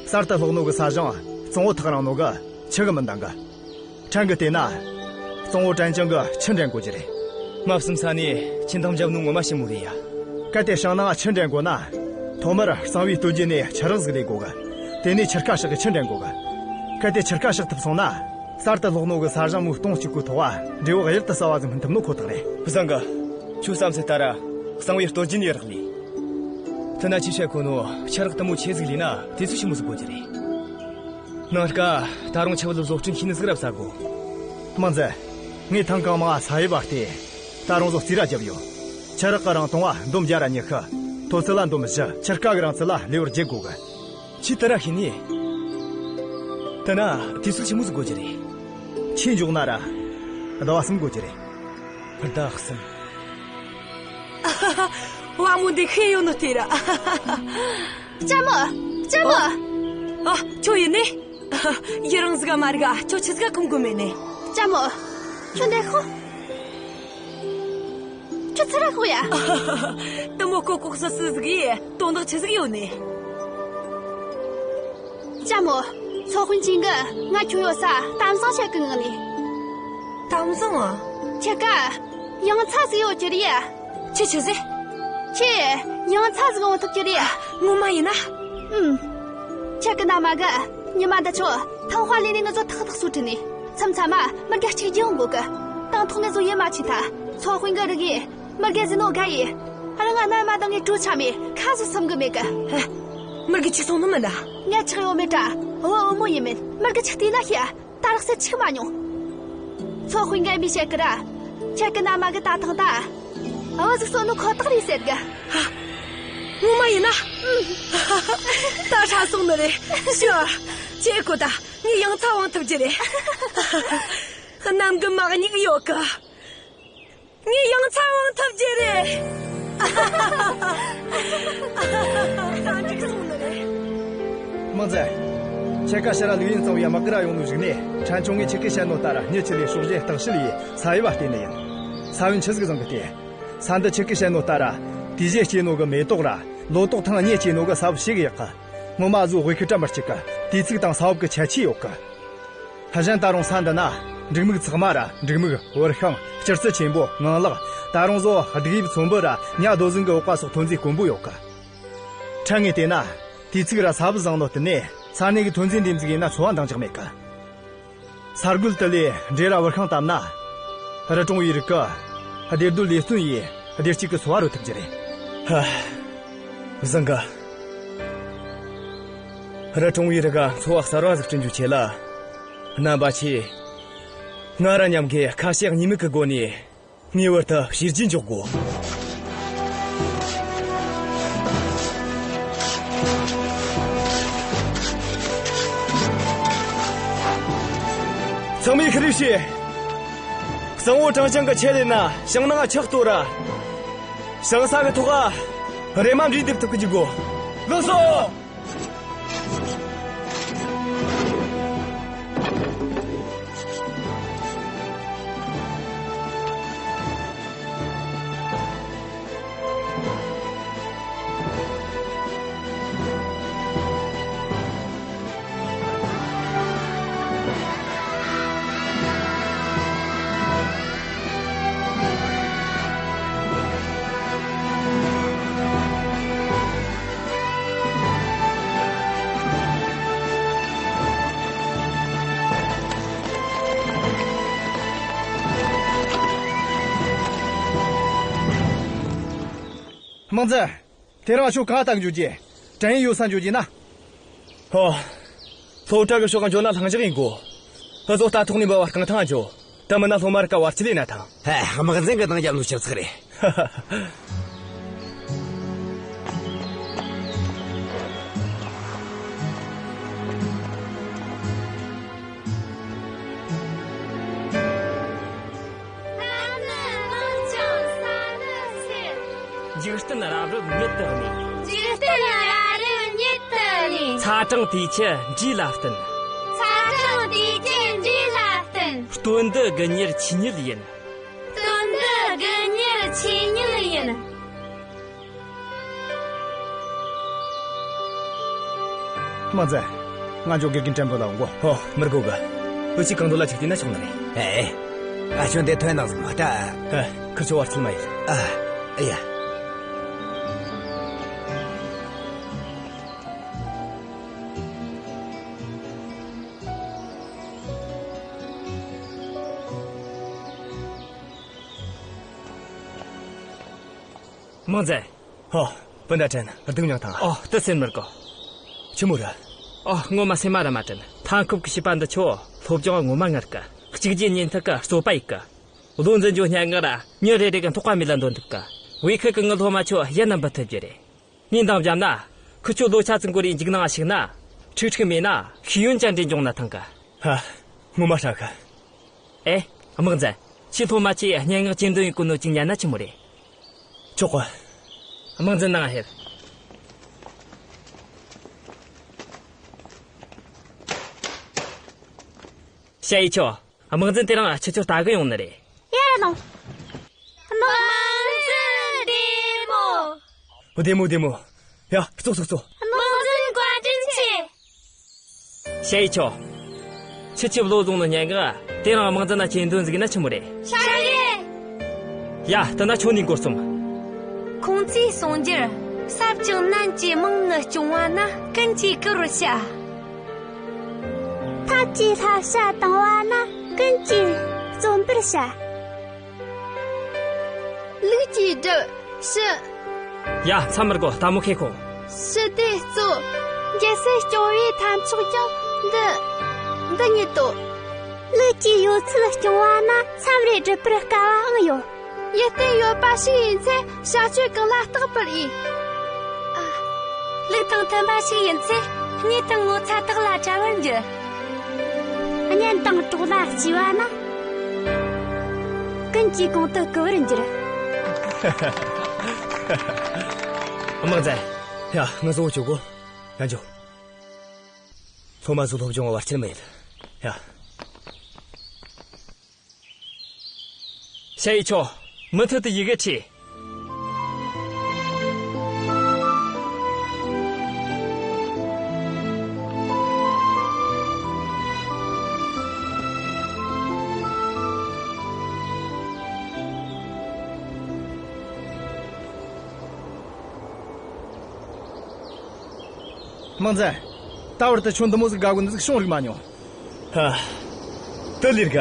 གསར་དུ་སློག་ནོ་གི་ས་ཞིང་གཙང་བོ་ཐག་རིང་ནོ་གི་ཆི་གི་མི་འདང་གི། ཕྲན་གི་བལྟས་ན། དང་པོ་དྲན་ཅན་གྱིས་ཆུ་འདྲེན་དགོས་ཀྱི་རེད། མ་བསམ་ས་ནས་ཆུ་འཐུང་བརྒྱབ་ནོ་ངོ་མ་ཞིམ་མོ་རེད་ཡ། གལ་ཏེ་བྱང་ནང་ཆུ་འདྲེན་དགོས་ན། ཐོག་མར་གསང་བའི་སྟོད་རྒྱུད་ནས་ཆུ་རགས་ཟིག་ལས་དགོས་གི། དེ་ནས་ཆུ་རྐ་བཤགས་གི་ཆུ་འདྲེན་དགོས་གི། གལ་ཏེ་ཆུ་རྐ་བཤགས་ཐུབ་སོང་ན། གསར་དུ་སློག་ནོ་གི་ས་ཞིང་མོ་སྟོང་གཅིག་གོ་ཐོག་བ་འབྲས་བུ་གཡུར་དུ་ཟ་བ་ཟིག་སྨིན་ཐུབ་ནོ་ཁོ་ཐག་རེད། བཟང་གི། ཁྱོད་བསམ་ཚུལ་ལྟར་གསང་བའི་སྟོད་རྒྱུད་ནས་རག་ལས། དེ་ན་ཆུ་བཤལ་གོ་ནོ་ཆུ་རགས་དེ་མོ་ཆེ་ཟིག་ལས་ན་དུས་ཚོད་ཞིབ་མོ་ཟིག་དགོས་ཀྱི་རེད། ནངས་ཀ་ད་རུང་ཆུ་བུ་ལ་བཟོ་སྐྲུན་ཤེས་ནི་ཟིག་ར་བཟའ་དགོས། དམངས་རྫས། ངས་ཐེངས་གང་མང་ས་ཡི་བར་ཏེ། ད་རུང་བཟོ་རྩིས་ར་བརྒྱབ་ཡོད། ཆུ་རགས་ཀྱི་རིང་ཐུང་བ་འདོམ་བརྒྱ་ར་ཉི་ཤུ། མཐོ་ཚད་ལ་འདོམ་བཞི། ཆུ་རྐ་གི་རིང་ཚད་ལ་ལེའུར་བརྒྱད་དགོས་གི། ཆི་དེ་ར་ཤེས་ནི། དེ་ན་དུས་ཚོད་ཆི་མོ་ཟིག་དགོས་ཀྱི་རེད། ཆེས་མགྱོགས་ན་ར། ཟླ་བ་གསུམ་དགོས་ཀྱི་རེད། ཟླ་གསུམ། བ་མོ་འདི་ཤེས་ཡོད་ནོ་དེ་ར། ལྕམ་མོ། ལྕམ་མོ། ཨ། ཁྱོད་ཡིན་ནི། ཡི་རང་ཟིག་མ་རིག་ཨ། ཁྱོད་ཆི་ཟིག་གོམ་གོམ་མེད་ནི། ལྕམ་མོ། ཁྱོད་འདི་ཤོག་ཁྱོད་ཚུར་ར་ཤོག་ཡ། དེ་མོ་ལྐོག་ལྐོག་སུ་སུ་ཟིག་ཡིས་དོན་དག་ཆི་ཟིག་ཡོད་ནི། ལྕམ་མོ། ཚོ་དཔོན་ཅིང་གིས་ང་ཁྱོད་ཡོད་ས་གཏམ་བཟང་བཤད་གི་མངགས་ནི། གཏམ་བཟང་ཨ། ཁྱེད་ཀ་ཡང་ཚ་ཟིག་ཡོད་ཀྱི་རེད། ཁྱེད་ཆི་ཟེར། ཁྱེད་ཡང་ཚ་ཟིག་ཡོང་ཐུབ་ཀྱི་རེད། ངོ་མ་ཡིན་ན། ཨུམ། ཁྱེད་ཀྱི་མནའ་མ་གིས་ཉི་མ་འདི་ཆོ་ཐང་ཧྭ་ལི་ནས་ང་ཚོ་ཐག་ཐག་སུ་ཁྲིད་ནས་མཚམས་མཚམས་མ་མི་རྒན་གཅིག་རྒྱག་དགོས་གི། དང་ཐོག་ནས་བཟོ་ཡེ་མ་ཆི་ཐ་ཚོ་དཔོན་གི་རིགས་ཡིས། མི་རྒན་ཟིན་ནོ་དགའ་ཡིས། རང་ང་མནའ་མ་དང་ངའི་གྲོས་ཆ་མེད་ཁ་ཟིག་སུམ་གི་མེད་གི། ཧེ། མི་རྒན་ཆི་སོང་ནི་མིན་ན། ངས་ཆགས་ཡོད་མེད་དྲ། བུ་བུ་མོ་ཡིན་མིན་མི་རྒན་ཆགས་བལྟས་ན་ཤེས། ད་རག་སེ་ཆིག་མ་མྱོང་། ཚོ་དཔོན་གི་མི་བཤད་གི་ར། ཁྱེད་ཀྱི་མནའ་མ་གི་ད་ཐང་ད། བུ་ཟིག་སོང་ནོ་ཁོ་ཐག་རེད་ཟེར་གི། ཧ། ངོ་མ་ཡིན་ན། ད་ཧྲ་སོང་ནི་རེད། ཤི། ཁྱེད་ཀོ་ད་ངས་ཡང་ཚ་བང་ཐུབ་ཀྱི་རེད། གནམ་གི་མ་མྱིག་ཡོད་གི། ངས་ཡང་ཚ་བང་ཐུབ་རྒྱུ་རེད། ད་འགྲིག་སོང་ནི་རེད། དམངས་རྫས། ཁྱེད་ཀ་ཕྱིར་ར་ལུག་ཡིན་གཙང་བའི་དམག་གི་ར་ཡོང་ནོ་ཞིག་ནས་ཕྲན་ཆུང་ངས་ཁྱེད་ཀྱིས་བཤད་ནོ་ལྟར་མྱི་ཆེ་ལས་སྲོག་གཞན་བརྟག་ཞིབ་ཡས་ས་ཡི་བ་བལྟས་ནི་ཡིན། ས་བོན་ཆི་ཟིག་བཟང་གི་སྟེ། ས་འདི་ཁྱེད་ཀྱིས་བཤད་ནོ་ལྟར་དུས་བཞི་སྐྱེས་ནོ་གི་མེ་ཏོག་ར་ལོ་ཏོག་ཐེངས་གཉིས་སྐྱེས་ནོ་གི་ས་བབ་ཞིག་ཡག་གི། སྔོན་མ་བཟོ་དབུས་ཁུལ་བཀྲམ་པར་གཅིག་གི་དུས་ཚིགས་དང་ས་བབ་ཀྱི་ཁྱད་ཆོས་ཡོད་གི། གཞན་ད་རུང་ས་འདི་ན་འབྲུག་མིག་ཚགས་མ་ར་འབྲུག་མིག་བུར་ཤིང་སྐྱུར་རྩི་ཆེན་པོ་ངང་ལག་ད་རུང་བཟོ་གདུགས་དབྱིབས་ཚོན་པོ་ར་ཉ་རྡོ་ཟན་གི་འོག་པ་སོགས་ཐོན་རྫས་དཀོན་པོ་ཡོད་གི། ཕྲན་ངས་བལྟས་ན་དུས་ཚིགས་ར་ས་བབ་བཟང་ནོ་དེ་ནས་ས་གནས་ཀྱི་ཐོན་རྫས་འདེམས་ཟིག་ཡིན་ན་འཚོ་བ་འདང་རྒྱག་མེད་གི། ས་རྒོད་དུ་ལས་འབྲས་ར་བུར་ཤིང་བཏབ་ན། རི་གྲོང་བའི་རིགས་ཀྱི་བདེ་སྡོད་ལས་བརྩོན་ཡིས་བདེ་སྐྱིད་ཀྱི་འཚོ་བ་རོལ་ཐུབ་ཀྱི་རེད། ཧ། བཟང་གི། རི་གྲོང་བའི་རིགས་ཀྱི་འཚོ་བ་གསར་བ་ཟིག་བསྐྲུན་རྒྱུའི་ཆེད་ལ། རྣམ་པ་ཆེ། ང་ར་མཉམ་གི་ཁ་ཞེ་གཉིས་མེད་ཀྱི་སྒོ་ནས་ངེས་པར་དུ་བྱས་རྗེས་འཇོག་དགོས། ཚང་མས་ཤེས་རེ་བྱོས། གཙང་བོ་གྲང་ཅན་གྱི་ཆེད་ལས་ན་ཞིང་ནང་ཆག་གཏོར་ར། ཞིང་ས་གི་ཐོག་ག་རེ་མ་འདྲེས་འདེབས་ཐུབ་ཀི་འཇུག་དགོས། ལགས་སོ། དམངས་རྫས། དེ་རིང་ཁྱོད་གང་ལྟ་འགྱོ་རྒྱུ། དྲན་ཡོད་ས་འགྱོ་རྒྱུ་ན། ཧོ། སློབ་གྲྭ་གི་ཕྱོགས་འགྱོ་ན་ལྷིང་འཇགས་ཡིན་གོ། ཨུ་ཚོ་རྟ་ཐོག་ནས་འབབ་བ་རྐང་ཐང་འགྱོ། ད་མིན་ན་སློབ་མ་རིགས་ཀ་བར་ཆད་ལས་ན་ཐང་། ཧ། དམག་འཛིན་གི་དང་རྒྱབ་ལོ་ཆབ་ཚགས་རེད། འཇིག་རྟེན་རབ་རིབ་ཉིད་དུ་གནས། འཇིག་རྟེན་རབ་རིབ་ཉིད་དུ་གནས། ཚ་གྲང་དུས་ཆེན་འབྲས་ལ་བརྟེན། ཚ་གྲང་དུས་ཆེན་འབྲས་ལ་བརྟེན། སྟོན་འདི་དགུན་གཉེར་ཆོས་ཉིད་ཡིན། སྟོན་འདི་དགུན་གཉེར་ཆོས་ཉིད་ཡིན། དམངས་རྫས། ང་ཚོ་དགེ་རྒན་བྲན་པོ་ལ་འོང་གོ། ཧོ། མི་དགོས་གི། འུ་ཅག་གང་འདོད་ལ་ཅིག་བལྟས་ན་ཆོག་ནི་རེད། ཨེ། ཨ་ཅོ་འདི་ཐོན་ནང་ཟིག་མ་ལྟ། ཨ། ཁི་ཆོ་བར་ཚུལ་མ་ཡིན། ཨ། ཨ་ཡ། དམག་འཛིན། ཨོ། སྤུན་ཟླ་དྲན། སྡུག་མྱངས་དང་། ཨོ། དེ་སེམས་མི་དགོས། ཆི་མོ་རེད། ཨོ། ངོ་མ་སེམས་མ་ར་མ་དྲན། མཐའ་འཁོབ་ཀྱི་བྱིས་པ་འདི་ཆོ་སློབ་སྦྱོང་ངོ་མ་ངར་གི། གཅིག་རྗེས་གཉིས་མཐུད་གི་རྩོད་པ་ཡེད་གི། བློ་འཛིན་རྒྱུ་སྙན་ངག་ར་མྱི་རེ་རེ་གི་ཐོག་པ་མི་ལ་འདོན་ཐུབ་གི། བོད་ཁུལ་གི་ངའི་སློབ་མ་ཆོ་ཡིན་ནམ་འབུད་ཐུབ་རྒྱུ་རེད། ངས་འདང་བརྒྱབ་ན། ཁི་ཆོ་ལོ་ཆ་ཙིག་འགོར་རེ་འཇིགས་སྣང་ཞིག་ན། ཁྲིག་ཁྲིག་མེད་ན་ཤེས་ཡོན་ཅན་འདྲེ་འབྱུང་ན་ཐང་གི། ཧ། ངོ་མ་ཧྲ་གི། ཨེ། དམག་འཛིན། ཁྱོས་སློབ་མ་ཆོས་སྙན་ངག་ཅི་འདོན་ཡིན་གོ་ནོ་ཅིག་ཉན་ན་ཆི་མོ་རེད། ཆོག་གི། དམག་འཛིན་ནང་ཕེབས། ཞ་ཡི་ཆོ། དམག་འཛིན་དེ་རིང་ཁྱེད་ཚོ་ལྟ་གི་ཡོང་ནི་རེད། ཡར་ལོངས། དམག་འཛིན་བདེ་མོ། བདེ་མོ་བདེ་མོ། ཡ། ཙོག་ཙོག་ཙོག་དམག་འཛིན་བཀའ་དྲིན་ཆེ། ཞ་ཡི་ཆོ། ཁྱེད་ཀྱིས་བློ་བཟུང་ནི་སྙན་ངག་དེ་རིང་དམག་འཛིན་ན་ཅི་འདོན་ཟིག་ན་ཆི་མོ་རེད། ཧྲ་གི། ཡ། དེ་ན་ཁྱོད་ནས་འགོ་རྩོམ། ཁོང་ཚོས་གསུངས་རྒྱུར། ཟབ་ཅིང་ནན་གྱི་དམངས་ནི་སྐྱོང་བ་ན་ཀུན་གྱིས་བཀུར་བར་བྱ། ཐབས་ཀྱིས་བསླབ་བྱ་བཏང་བ་ན་ཀུན་གྱིས་རྩོམ་པར་བྱ། ལུགས་ཀྱིས་སྒྲུབ། ཕྱི། ཡ། མཚམས་མི་དགོས། ལྟད་མོ་ཁེ་ཁོ། ཞི་བདེ་གཙོ། རྒྱལ་སྲིད་སྐྱོང་བའི་ཐབས་མཆོག་ཀྱང་འདི། འདི་ཉིད་དོ། ལུགས་ཀྱིས་ཡོད་ཚད་སྐྱོང་བ་ན་མཚམས་རེ་སྒྲུབ་པར་དཀའ་བའང་ཡོད། ཡིད་བརྟན་ཡོད་པ་ཞིག་ཡིན་ཚེ་བྱ་སྤྱོད་གང་ལ་རྟག་པར་ཡིན། ཨ། ལུགས་དང་མཐུན་པ་ཞིག་ཡིན་ཚེ་གཉིད་དང་ངོ་ཚ་དག་ལ་བྲལ་བར་འགྱུར། གཉེན་དང་གྲོགས་ལ་གཅེས་པ་ན་ཀུན་གྱིས་གོང་དུ་བཀུར་བར་འགྱུར། དམག་འཛིན། ཡ། ངའི་བཟོ་བོ་ཆོག་གོ། ཡ། འཇོག་སློབ་མ་ཚོ་སློབ་སྦྱོང་བར་ཆད་མེད། ཡ། ཞ་ཡི་ཆོ། མུ་མཐུད་དུ་ཡི་གེ་ཁྲིད། དམག་འཛིན། ད་བར་དུ་ཁྱོད་འདི་མོ་ཟིག་དགའ་གོ་ནི་ཟིག་བྱུང་རིག་མ་མྱོང་། ཧ། དེ་ལིར་ག་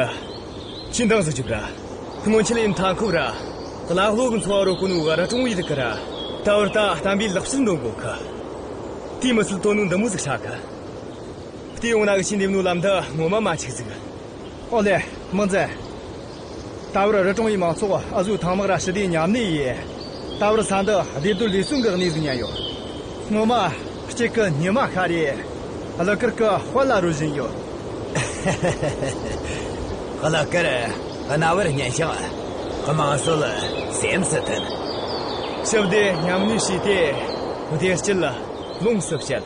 ཅི་འདང་ཟིག་རྒྱུག་ར། སྔོན་ཆད་ལས་མཐའ་འཁོབ་ར། གླ་ལོག་གི་འཚོ་བ་རོལ་གོ་ནོ་ག་ར་ཀྲུང་ཡི་རིག་གི་ར། ད་བར་ད་བསྟན་པའི་ལག་ཕྱིར་འདོན་གོ་གི། དེ་མི་ཚད་དོ་ནོ་འདི་མོ་ཟིག་ཧྲ་གི། དེ་ཡོང་ན་གི་ཕྱི་འདེམས་ནོ་ལམ་འདི་ངོ་མ་མ་འཆུག་ཟིག་ཨོ་ལེ། དམག་འཛིན། ད་བར་རི་གྲོང་ཡི་མང་ཚོགས་ཨ་ཟུག་ཐང་དམག་ར་ཞི་བདེ་མཉམ་གནས་ཡིན། ད་བར་ས་འདི་བདེ་སྡོད་ལས་བརྩོན་གྱི་གནས་ཟིག་ཉན་ཡོད། སྔོན་མ་གཅིག་གི་ཉི་མ་ཤར་རེ། གླུ་གར་གྱི་དཔལ་ལ་རོལ་བཞིན་ཡོད། གླུ་གར་རྣ་བར་སྙན་ཞིང་། དམངས་སྲོལ་སེམས་སུ་དྲན། ཞི་བདེ་མཉམ་གནས་བྱས་ཏེ། བདེ་སྐྱིད་ལོངས་སུ་སྤྱད།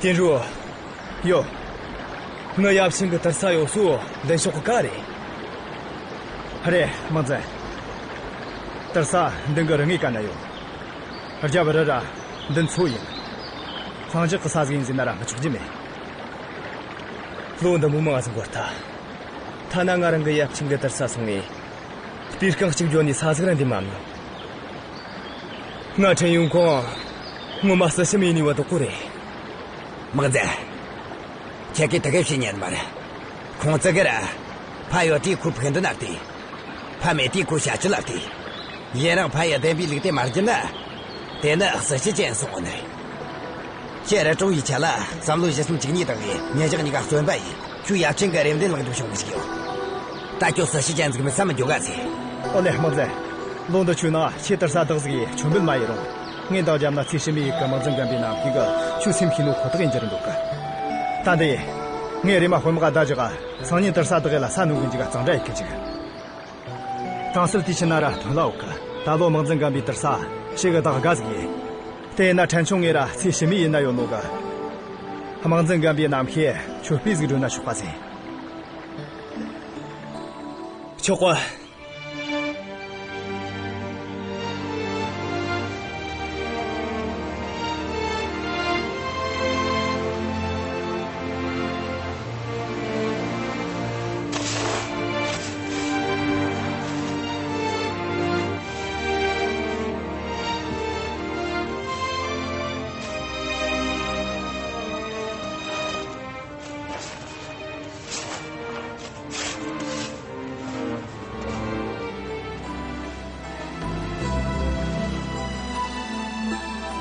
ཏེན་རུ། ཡོ། ངའི་ཡབ་ཆེན་གྱི་དུར་ས་ཡོད་སོ་མདུན་ཕྱོགས་ཀྱི་ཀ་རེད། རེད། དམག་འཛིན། དུར་ས་མདུན་གྱི་རི་ངོས་ཀ་ན་ཡོད། རྒྱབ་རི་ར་མདུན་མཚོ་ཡིན། ལྷིང་འཇགས་ཀྱི་ས་ཟིག་ཡིན་ཟེར་ན་ར་མི་ཆོག་རྒྱུ་མེད། ལོ་འདི་མོ་མང་ཟིག་འགོར་ཐལ། ཐ་ན་ང་རང་གི་ཡབ་ཆེན་གྱི་དུར་ས་སོང་ངས། སྤུས་རྐང་གཅིག་འཇོག་ནས་ས་ཟིག་ར་འདེམས་མ་མྱོང་། ང་ཁྲིན་ཡུང་ཁོང་ངོ་མ་རྩི་ཤིང་ཡིན་ནི་བ་དོག་པོ་རེད། དམག་འཛིན། ཁྱེད་ཀྱིས་དེ་གས་བྱེད་ཉན་མ་རེད། ཁོང་ཙི་གེ་ར། ཕ་ཡོད་དུས་ཁོའི་ཕུག་འདུན་ན་བལྟས། ཕ་མེད་དུས་ཁོའི་བྱ་སྤྱོད་ལ་བལྟས། ཡུན་རིང་ཕ་ཡི་བདེན་པའི་ལུགས་དེ་མ་བརྒྱུད་ན། དེ་ནི་སྲིད་ཞི་ཅན་སོང་བ་ནི་རེད། ཁྱེད་རི་གྲོང་བའི་ཆ་ལ་བསམ་བློ་ཞི་གསུམ་གཅིག་གཉིས་དང་བའི་ཉིན་ཞག་གཉིས་ཀ་བརྩོན་པ་ཡིན། ཁྱོད་ཡབ་ཆེན་གྱི་རེ་འདུན་ལག་འཇུག་བྱུང་གི་ཞིག་ཡོད། ད་ཁྱོད་སྲིད་ཞི་ཅན་ཟིག་མིན་བསམ་མི་འགྱོ་ག་ཚེ། ཨོ་ལེ་དམག་འཛིན། ལོ་འདི་ཆུ་ནང་ཁྱེད་དུར་ས་བདག་ཟིག་ཡིས་ཆོ་འབུལ་མ་ཡི་རུང་། ངས་འདང་བརྒྱབ་ན་ཚེ་ཕྱི་མའི་ཡུལ་གྱི་དམག་འཛིན་རྒན་པའི་རྣམ་ཤེས་ཀྱིས་ཁྱོད་སེམས་ཤེས་ནོ་ཁོ་ཐག་ཡིན་རྒྱུ་རེད་འདུག་གི། ད་འདི། ངས་རེམ་མ་དཔོན་དམག་བརྡ་རྒྱག་ག་སང་ཉིན་དུར་ས་བདག་ཡི་ལ་ས་ནུབ་གི་འཇུག་ག་གཙང་སྦྲ་ཡི་གི་འཇུག་དྭངས་གསལ་དུས་ཆེན་ན་ར་ཐོན་ལ་འོག་གི། ད་ལོ་དམག་འཛིན་རྒན་པའི་དུར་ས་ཞེ་གི་བདག་དགའ་ཟིག་ཡིན། དེ་ཡིན་ན་ཕྲན་ཆུང་ངས་ར་ཚེ་ཕྱི་མའི་ཡུལ་ན་ཡོད་ནོ་གི། དམག་འཛིན་རྒན་པའི་རྣམ་ཤེས་ཆོ་སྤེ་ཟིག་སྒྲོན་ན་ཆོག་པ་ཟིན། ཆོག་གོ།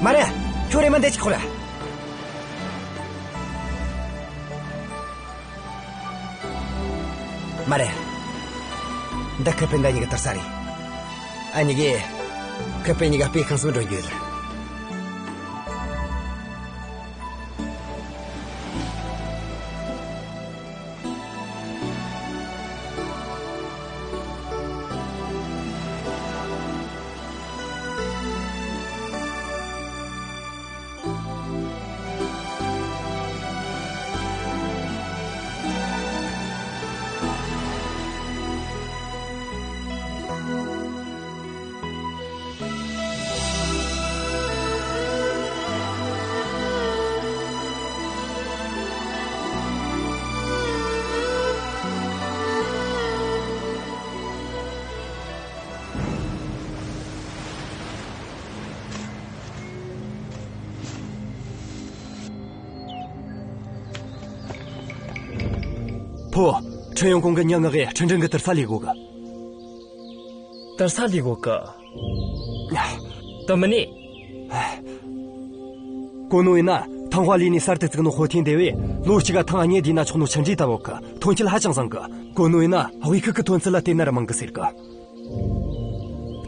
མ་རེད། ཁྱོད་རེད་མ་འདི་ཅིག་ཁོ་ར། མ་རེད། འདི་ཁི་པེ་འདི་གཉིས་ཀྱི་དུར་ས་རེད། ཨ་གཉིས་ཀས་ཁི་པེ་གཉིས་ཀ་སྤེ་ཁང་སོང་འགྲོ་རྒྱུ་ཡོད། ཕོ། ཁྲིན་ཡོན་ཀོང་གི་མྱི་མངགས་གི་ཁྲིན་ཀྲིན་གི་དུར་ས་ལས་དགོས་གི། དུར་ས་ལས་དགོས་གི། དུ་མི་ནི། གོ་ནོ་ཡིན་ན་ཐང་ཧྭ་ལི་ནས་གསར་དུ་བཙུགས་ནོ་ཧོ་ཐིན་སྡེ་བས་ལོ་གཅིག་ག་ཐང་གཉིས་བསྡུས་ན་ཆོག་ནོ་ཆུ་འབྲས་ལྟ་བུ་གི་ཐོན་སྐྱེད་ཧ་ཅང་བཟང་གི། གོ་ནོ་ཡིན་ན་དབུས་ཁུལ་གི་ཐོན་ཚད་ལ་བལྟས་ན་ར་མང་གི་ཟེར་གི།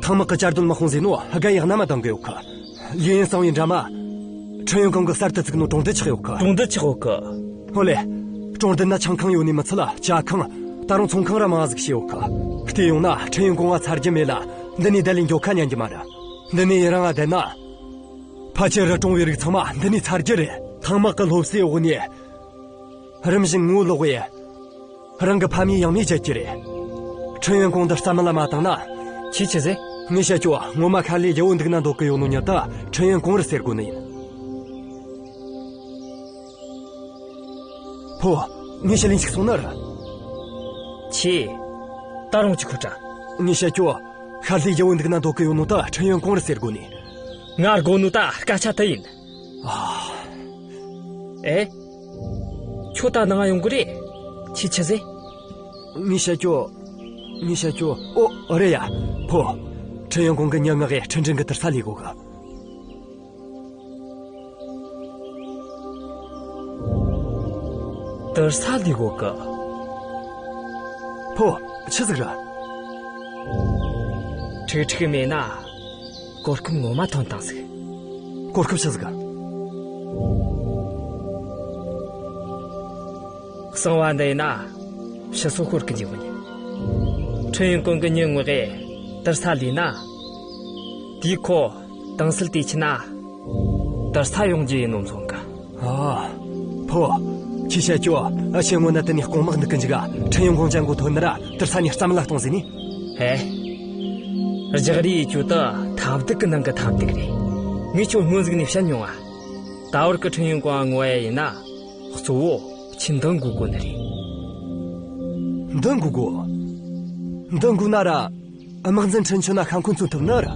ཐང་དམག་གི་བཅའ་སྡོད་དམག་དཔུང་ཟེར་ནོ་དགའ་ཡག་ན་མ་འདང་གི་ཡོད་གི། ལིའུ་ཡིན་གསང་བའི་འདྲ་མ། ཁྲིན་ཡོན་ཀོང་གི་གསར་དུ་བཙུགས་ནོ་གྲོང་སྡེ་ཆགས་ཡོད་གི། གྲོང་སྡེ་ཆགས་ཡོད་གི། ཧོ་ལེ། གྲོང་སྡེ་ན་ཆང་ཁང་ཡོད་ནི་མི་ཚད་ལ་ཇ་ཁང་། ད་རུང་ཚོང་ཁང་ར་མང་ཟིག་བྱས་ཡོད་གི། བལྟས་ཡོང་ན་ཁྲིན་ཡོན་ཀོང་ང་ཚར་རྒྱུ་མེད་ལ། འདི་ནས་བསྡད་ལས་འགྱོ་ཁ་ཉན་རྒྱུ་མ་རེད། འདི་ནས་ཡི་རང་ང་བསྡད་ན། ཕལ་ཆེར་རི་གྲོང་བའི་རིགས་ཚང་མ་འདི་ནས་ཚར་རྒྱུ་རེད། ཐང་དམག་གི་སློབ་གསོའི་འོག་ནས། རིམ་བཞིན་ངོ་ལོག་བས། རང་གི་ཕ་མེས་ཡང་མེས་བྱེད་ཀྱི་རེད། ཁྲིན་ཡོན་ཀོང་འདི་རྩ་མེད་ལ་མ་བཏང་ན། ཁྱེད་ཆི་ཟེར། ངས་བཤད་རྒྱུ་ངོ་མ་ཤར་ལྷོའི་རྒྱལ་པོ་འདུག་ན་འདོད་གི་ཡོད་ནོ་ཉིད་དུ་ཁྲིན་ཡོན་ཀོང་རེད་ཟེར་དགོས་ནི་ཡིན། ཕོ། ངས་ཤར་ལྷོ་འཆུག་སོང་ནི་རེད། ཁྱེད། ད་རུང་ཅིག་ཁུ་དྲ། ངས་བཤད་རྒྱུ། ཤར་ལྷོའི་རྒྱལ་པོ་འདུག་ན་འདོད་གི་ཡོད་ནོ་དུ་ཁྲིན་ཡོན་ཀོང་རེད་ཟེར་དགོས་ནི། ང་དགོས་ནོ་ད་སྐད་ཆ་དེ་ཡིན། ཨ། ཨེ། ཁྱོད་ད་ནང་ཡོང་གི་རེད། ཁྱེད་ཆི་ཟེར། ངས་བཤད་རྒྱུ། ངས་བཤད་རྒྱུ། ཨོ། རེད་ཡ། ཕོ། ཁྲིན་ཡོན་ཀོང་གི་མྱི་མངགས་གི་ཁྲིན་ཀྲིན་གི་དུར་ས་ལས་དགོས་གི། དུར་ས་ལས་དགོས་གི། ཕོ། ཆི་ཟིག་རེད། ཁྲིག་ཁྲིག་མེད་ན། གོ་སྐབས་ངོ་མ་ཐོན་བཏང་ཟིག། གོ་སྐབས་ཆི་ཟིག། གསང་བ་འདི་ཡིན་ན་ཕྱི་སོ་ཤོར་གི་འཇུག་མི་ཉན། ཁྲིན་ཡོན་ཀོང་གི་མྱི་མངགས་གི་དུར་ས་ལས་ན། དེའི་ཁོ་དྭངས་གསལ་དུས་ཆེན་ན་དུར་ས་ཡོང་རྒྱུ་ཡིན་ནོ་མཚོན་གི། ཨ། ཕོ། ཁྱེད་བཤད་རྒྱུ། ཨ་ཆེ་སྔོན་ན་དེ་ནས་གོང་དམག་འདུག་གི་འཇུག་ག་ཁྲིན་ཡོན་ཀོང་ཅན་གོ་ཐོན་ནི་ར་དུར་ས་ནས་རྩ་མེད་ལ་གཏོང་ཟེར་ནི། ཧེ། རྒྱག་རེས་ཡེད་རྒྱུ་དེ་ཐབས་སྡུག་གི་ནང་གི་ཐབས་སྡུག་རེད། ངས་ཁྱོད་སྔོན་ཟིག་ནས་བཤད་མྱོང་ང་། ད་བར་གི་ཁྲིན་ཡོན་ཀོང་ང་ངོ་ཡ་ཡིན་ན། གཙོ་བོ་ཁྱེད་འདང་དགོས་དགོས་ནི་རེད། འདང་དགོས་དགོས། འདང་དགོས་ན་ར། དམག་འཛིན་ཁྲིན་ཆོན་ན་ཤ་འཁོན་བཙུགས་ཐུབ་ནི་ར།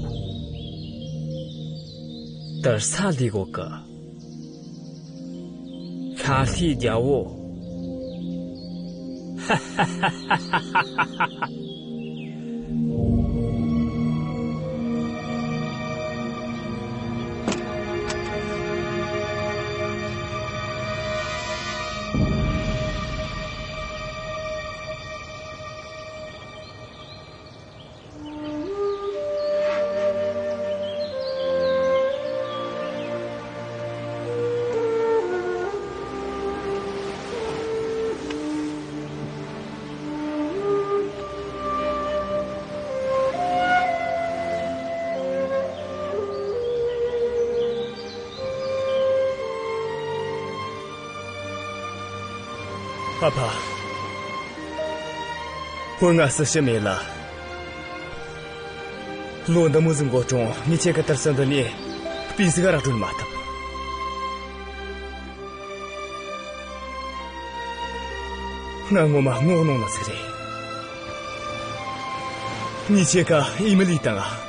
དུར་ས་ལས་དགོས་གི། ཤར་ལྷོའི་རྒྱལ་པོ་ ཨ་ཕ། བུ་ང་སུ་ཞིག་མེད་ལ། ལོ་འདི་མོ་ཟིག་འགོར་རུང་ངས་ཁྱེད་ཀྱི་དུར་ས་འདི་ནས་སྤུས་ཟིག་ར་སྒྲོན་མ་ཐུབ། ང་ངོ་མ་ངོ་གནོང་ནི་ཟིག་རེད། ངས་ཁྱེད་ཀ་ཨི་མི་ལི་དང་།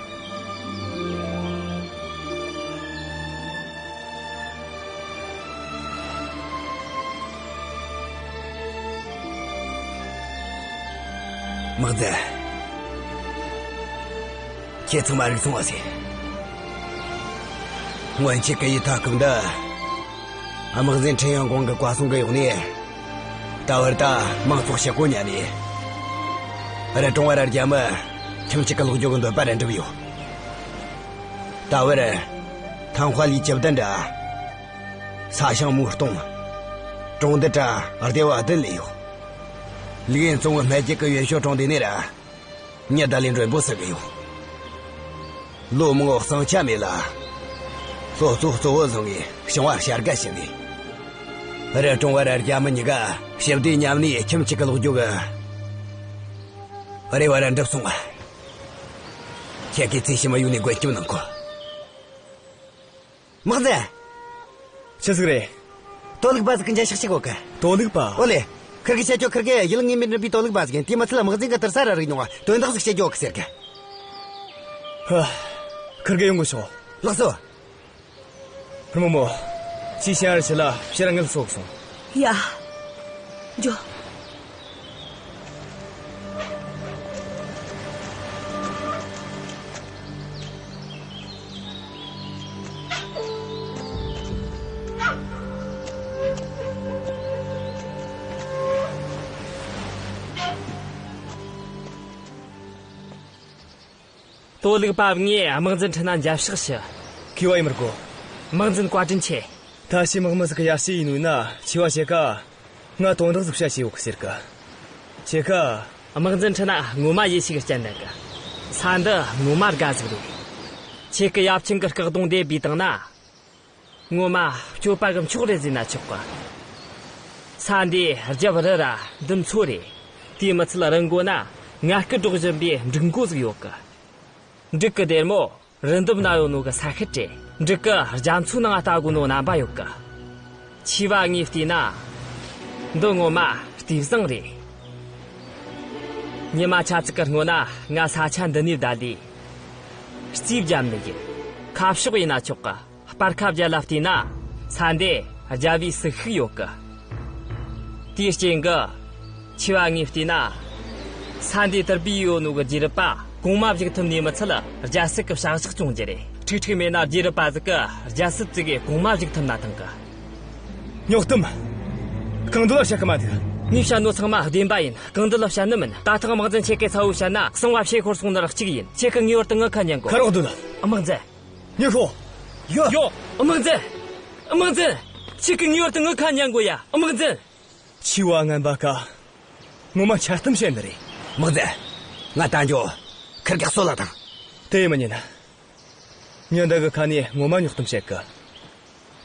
དམག་འཛིན། ཁྱེད་ཚང་མ་རིག་སོང་བ་ཟེར། སྔོན་ཆད་ཀྱི་ཡུལ་མཐའ་འཁོབ་འདི། དམག་འཛིན་ཁྲིན་ཡང་གོང་གི་བཀའ་གསུང་གི་འོག་ནས། ད་བར་ད་མང་ཚོགས་ཞི་རྒོལ་མཉམ་ནས། རི་གྲོང་བ་ར་རྒྱ་མི་ཁྱིམ་གཅིག་གི་ལོག་རྒྱུ་གི་འདོད་པ་ར་འགྲུབ་ཡོད། ད་བར། ཐང་ཧྭ་ལི་བཅུ་བདུན་འདྲ། ས་ཞིང་མུའུ་སྟོང་། གྲོང་སྡེ་གྲ་སྡེ་བ་བདུན་ལས་ཡོད། ལིའུ་ཡན་གཙོ་བོ་སྨད་རྒྱུད་ཀྱི་ཡོན་ཤོ་གྲོང་སྡེ་ནས་ར། ཉི་ཟླ་ལས་མགྲོན་པོ་ཟིག་གི་ཡོད། ལོ་མང་བོ་གཙང་ཆ་མེད་ལ། སློབ་གཙོ་གཙོ་བོ་བཟུང་ངས་ཞིང་བ་བྱ་དགའ་བྱིན་ནས། རི་གྲོང་བ་ར་རྒྱ་མི་གཉིས་ཀ་ཞི་བདེ་མཉམ་གནས་ཁྱིམ་གཅིག་གི་ལོག་རྒྱུ་གི་རེ་བ་ར་འགྲུབ་སོང་བ། ཁྱེད་ཀྱིས་ཚེ་ཕྱི་མ་ཡུལ་ནས་རྒོལ་སྐྱོབ་གནང་གོ། དམག་འཛིན། ཆི་ཟིག་རེད། དོ་ལུགས་པ་ཟིག་གི་མཇལ་ཕྱག་བྱེད་གོ་གི། དོ་ལུགས་པ། ཨོ་ལེ། ཁིར་གི་བཤད་རྒྱུ་ཁིར་གི་ཡུལ་ངེས་མེད་འགྲིམ་པའི་དོ་ལུགས་པ་ཟིག་ཡིན། དེ་མི་ཚད་དམག་འཛིན་གི་དུར་ས་ར་རིག་མྱོང་བ་དོན་དག་ཟིག་བཤད་རྒྱུ་གི་ཟེར་གི། ཧ། ཁིར་གི་ཡོང་གི་ཤོག་ལགས་སོ། རྨོ་མོ། ཅི་ཤེས་ར་ཆི་ལ་ཕྱིར་ངལ་གསོ་གི་སོང་། ཡ། འགྱོ། དོ་ལུགས་པ་ངས་དམག་འཛིན་ཁྲིན་ན་མཇལ་ཕྱག་ཞུ། མཁས་པ་ཡིན་མི་དགོས། དམག་འཛིན་བཀའ་དྲིན་ཆེ། ད་ཕྱི་དམག་མི་ཟིག་གི་ཡར་ཞུ་ཡིན་ནོ་ན་ཆེ་བ་ཞེ་ག་ང་དོན་དག་ཟིག་བཤད་ཤེས་ཡོད་གི་ཟེར་གི། ཆེ་ག་དམག་འཛིན་ཁྲིན་ན་ངོ་མ་ཡེ་ཤེས་གི་སྤྱན་ལྡན་གི། ས་འདི་ངོ་མ་དགའ་ཟིག་རེད། ཆེ་གི་ཡབ་ཆེན་གི་སྐུ་གདུང་དེ་བུས་བཏང་ན། ངོ་མ་སྤྱོད་པ་གི་མཆོག་རེད་ཟེར་ན་ཆོག་གི། ས་འདི་རྒྱབ་རི་ར་འདི་མཚོ་རེད། དེའི་མི་ཚད་རི་མགོ་ན་ང་སྐུ་སྒྲོག་བཞིན་པའི་འབྲུག་མགོ་ཟིག་ཡོད་གི། འབྲུག་གི་སྡེར་མོ་རི་འདབས་ན་ཡོད་ནོ་གི་ས་ཁུལ་རེད། འབྲུག་གི་རྒྱ་མཚོའི་ནང་ལྟ་དགོས་ནོ་རྣམ་པ་ཡོད་གི། ཆེ་བ་ངས་བལྟས་ན། འདི་ངོ་མ་སྟེས་བཟང་རེད། ཉི་མ་ཆ་ཙིག་གི་སྔོན་ན་ང་ས་ཆ་འདི་ནས་བསྡད་དེ། རྩིས་བརྒྱབ་ནི་ཡིན། ཁ་ཕྱོགས་ཡིན་ན་ཆོག་གི། སྤར་ཁ་བརྒྱབ་ལ་བལྟས་ན། ས་འདི་རྒྱལ་བའི་སྲིད་ཤིག་ཡོད་གི། དེའི་རྐྱེན་གི། ཆེ་བ་ངས་བལྟས་ན། ས་འདི་དུར་སྦས་ཡོད་ནོ་གི་རྗེས་རབས་པ་གོང་མ་བཞུགས་ཐུབ་ནི་མི་ཚད་རྒྱལ་སྲིད་གི་བྱ་གཞག་སྐྱོང་རྒྱུ་རེད། ཁྲིག་ཁྲིག་མེད་ན་རྗེས་རབས་པ་ཟིག་གི་རྒྱལ་སྲིད་བཙུགས་གི་གོང་མ་བཞུགས་ཐུབ་ན་ཐང་གི། ཉོག་གཏམ། གང་འདོད་ལ་བཤད་གི་མ་འདུག་ངས་བཤད་ནོ་ཚང་མ་བདེན་པ་ཡིན། གང་འདོད་ལ་བཤད་ནི་མིན། ད་ཐེངས་དམག་འཛིན་ཁྱེད་ཀྱི་ཚ་བོ་བཤད་ན་གསང་བ་ཕྱེ་འཁོར་སོང་ནི་ར་གཅིག་ཡིན། ཁྱེད་ཀྱི་ངེས་པར་དུ་ངའི་ཁ་ཉན་དགོས། ཁ་རོག་སྡོད། དམག་འཛིན། མྱི་ཤོག་ཡོ། ཡོ། དམག་འཛིན། དམག་འཛིན། ཁྱེད་ཀྱི་ངེས་པར་དུ་ངའི་ཁ་ཉན་དགོས་ཡ། དམག་འཛིན། ཆེ་བ་ངན་པ་ཀ་ངོ་མ་འཆལ་གཏམ་བཤད་ནི་རེད། དམག་འཛིན། ང་ད་འགྱོ། ཁིར་གེ་གསོད་ལ་དང་། དེ་མི་ཉན། མྱི་འདི་གི་ཁ་ནས་ངོ་མ་ཉོག་གཏམ་བཤད་གི།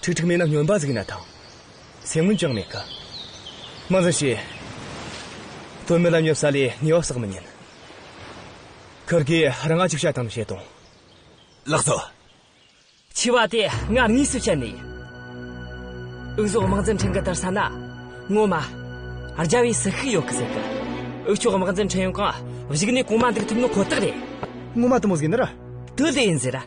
ཁྲིག་ཁྲིག་མེད་ན་སྨྱོན་པ་ཟིག་ཡིན་ན་ཐང་། སེམས་ངན་ཅང་མེད་གི། དམག་འཛིན་ཤེས། དོན་མེད་ལ་སྨྱོ་ས་ལས་ཉེས་པ་བསགས་མི་ཉན། ཁིར་གེ་རང་ང་ཅིག་བཤད་དང་བཤད་དང་། ལགས་སོ། ཆེ་བ་དེ་ང་དངོས་སུ་བཤད་ནི་ཡིན། འུ་ཟོ་དམག་འཛིན་ཁྲིན་གི་དར་ས་ན་ངོ་མ་རྒྱལ་བའི་སྲིད་ཤིག་ཡོད་གི་ཟེར་གི། འུ་ཆོ་དམག་འཛིན་ཁྲིན་ཡོང་གང་གཞུག་ནས་གོང་མ་འདུག་ཐུབ་ནི་ཁོ་ཐག་རེད། ངོ་མ་དེ་མོ་ཟིག་ཡིན་ནི་ར། དེ་ལས་ཡིན་ཟེར་ར།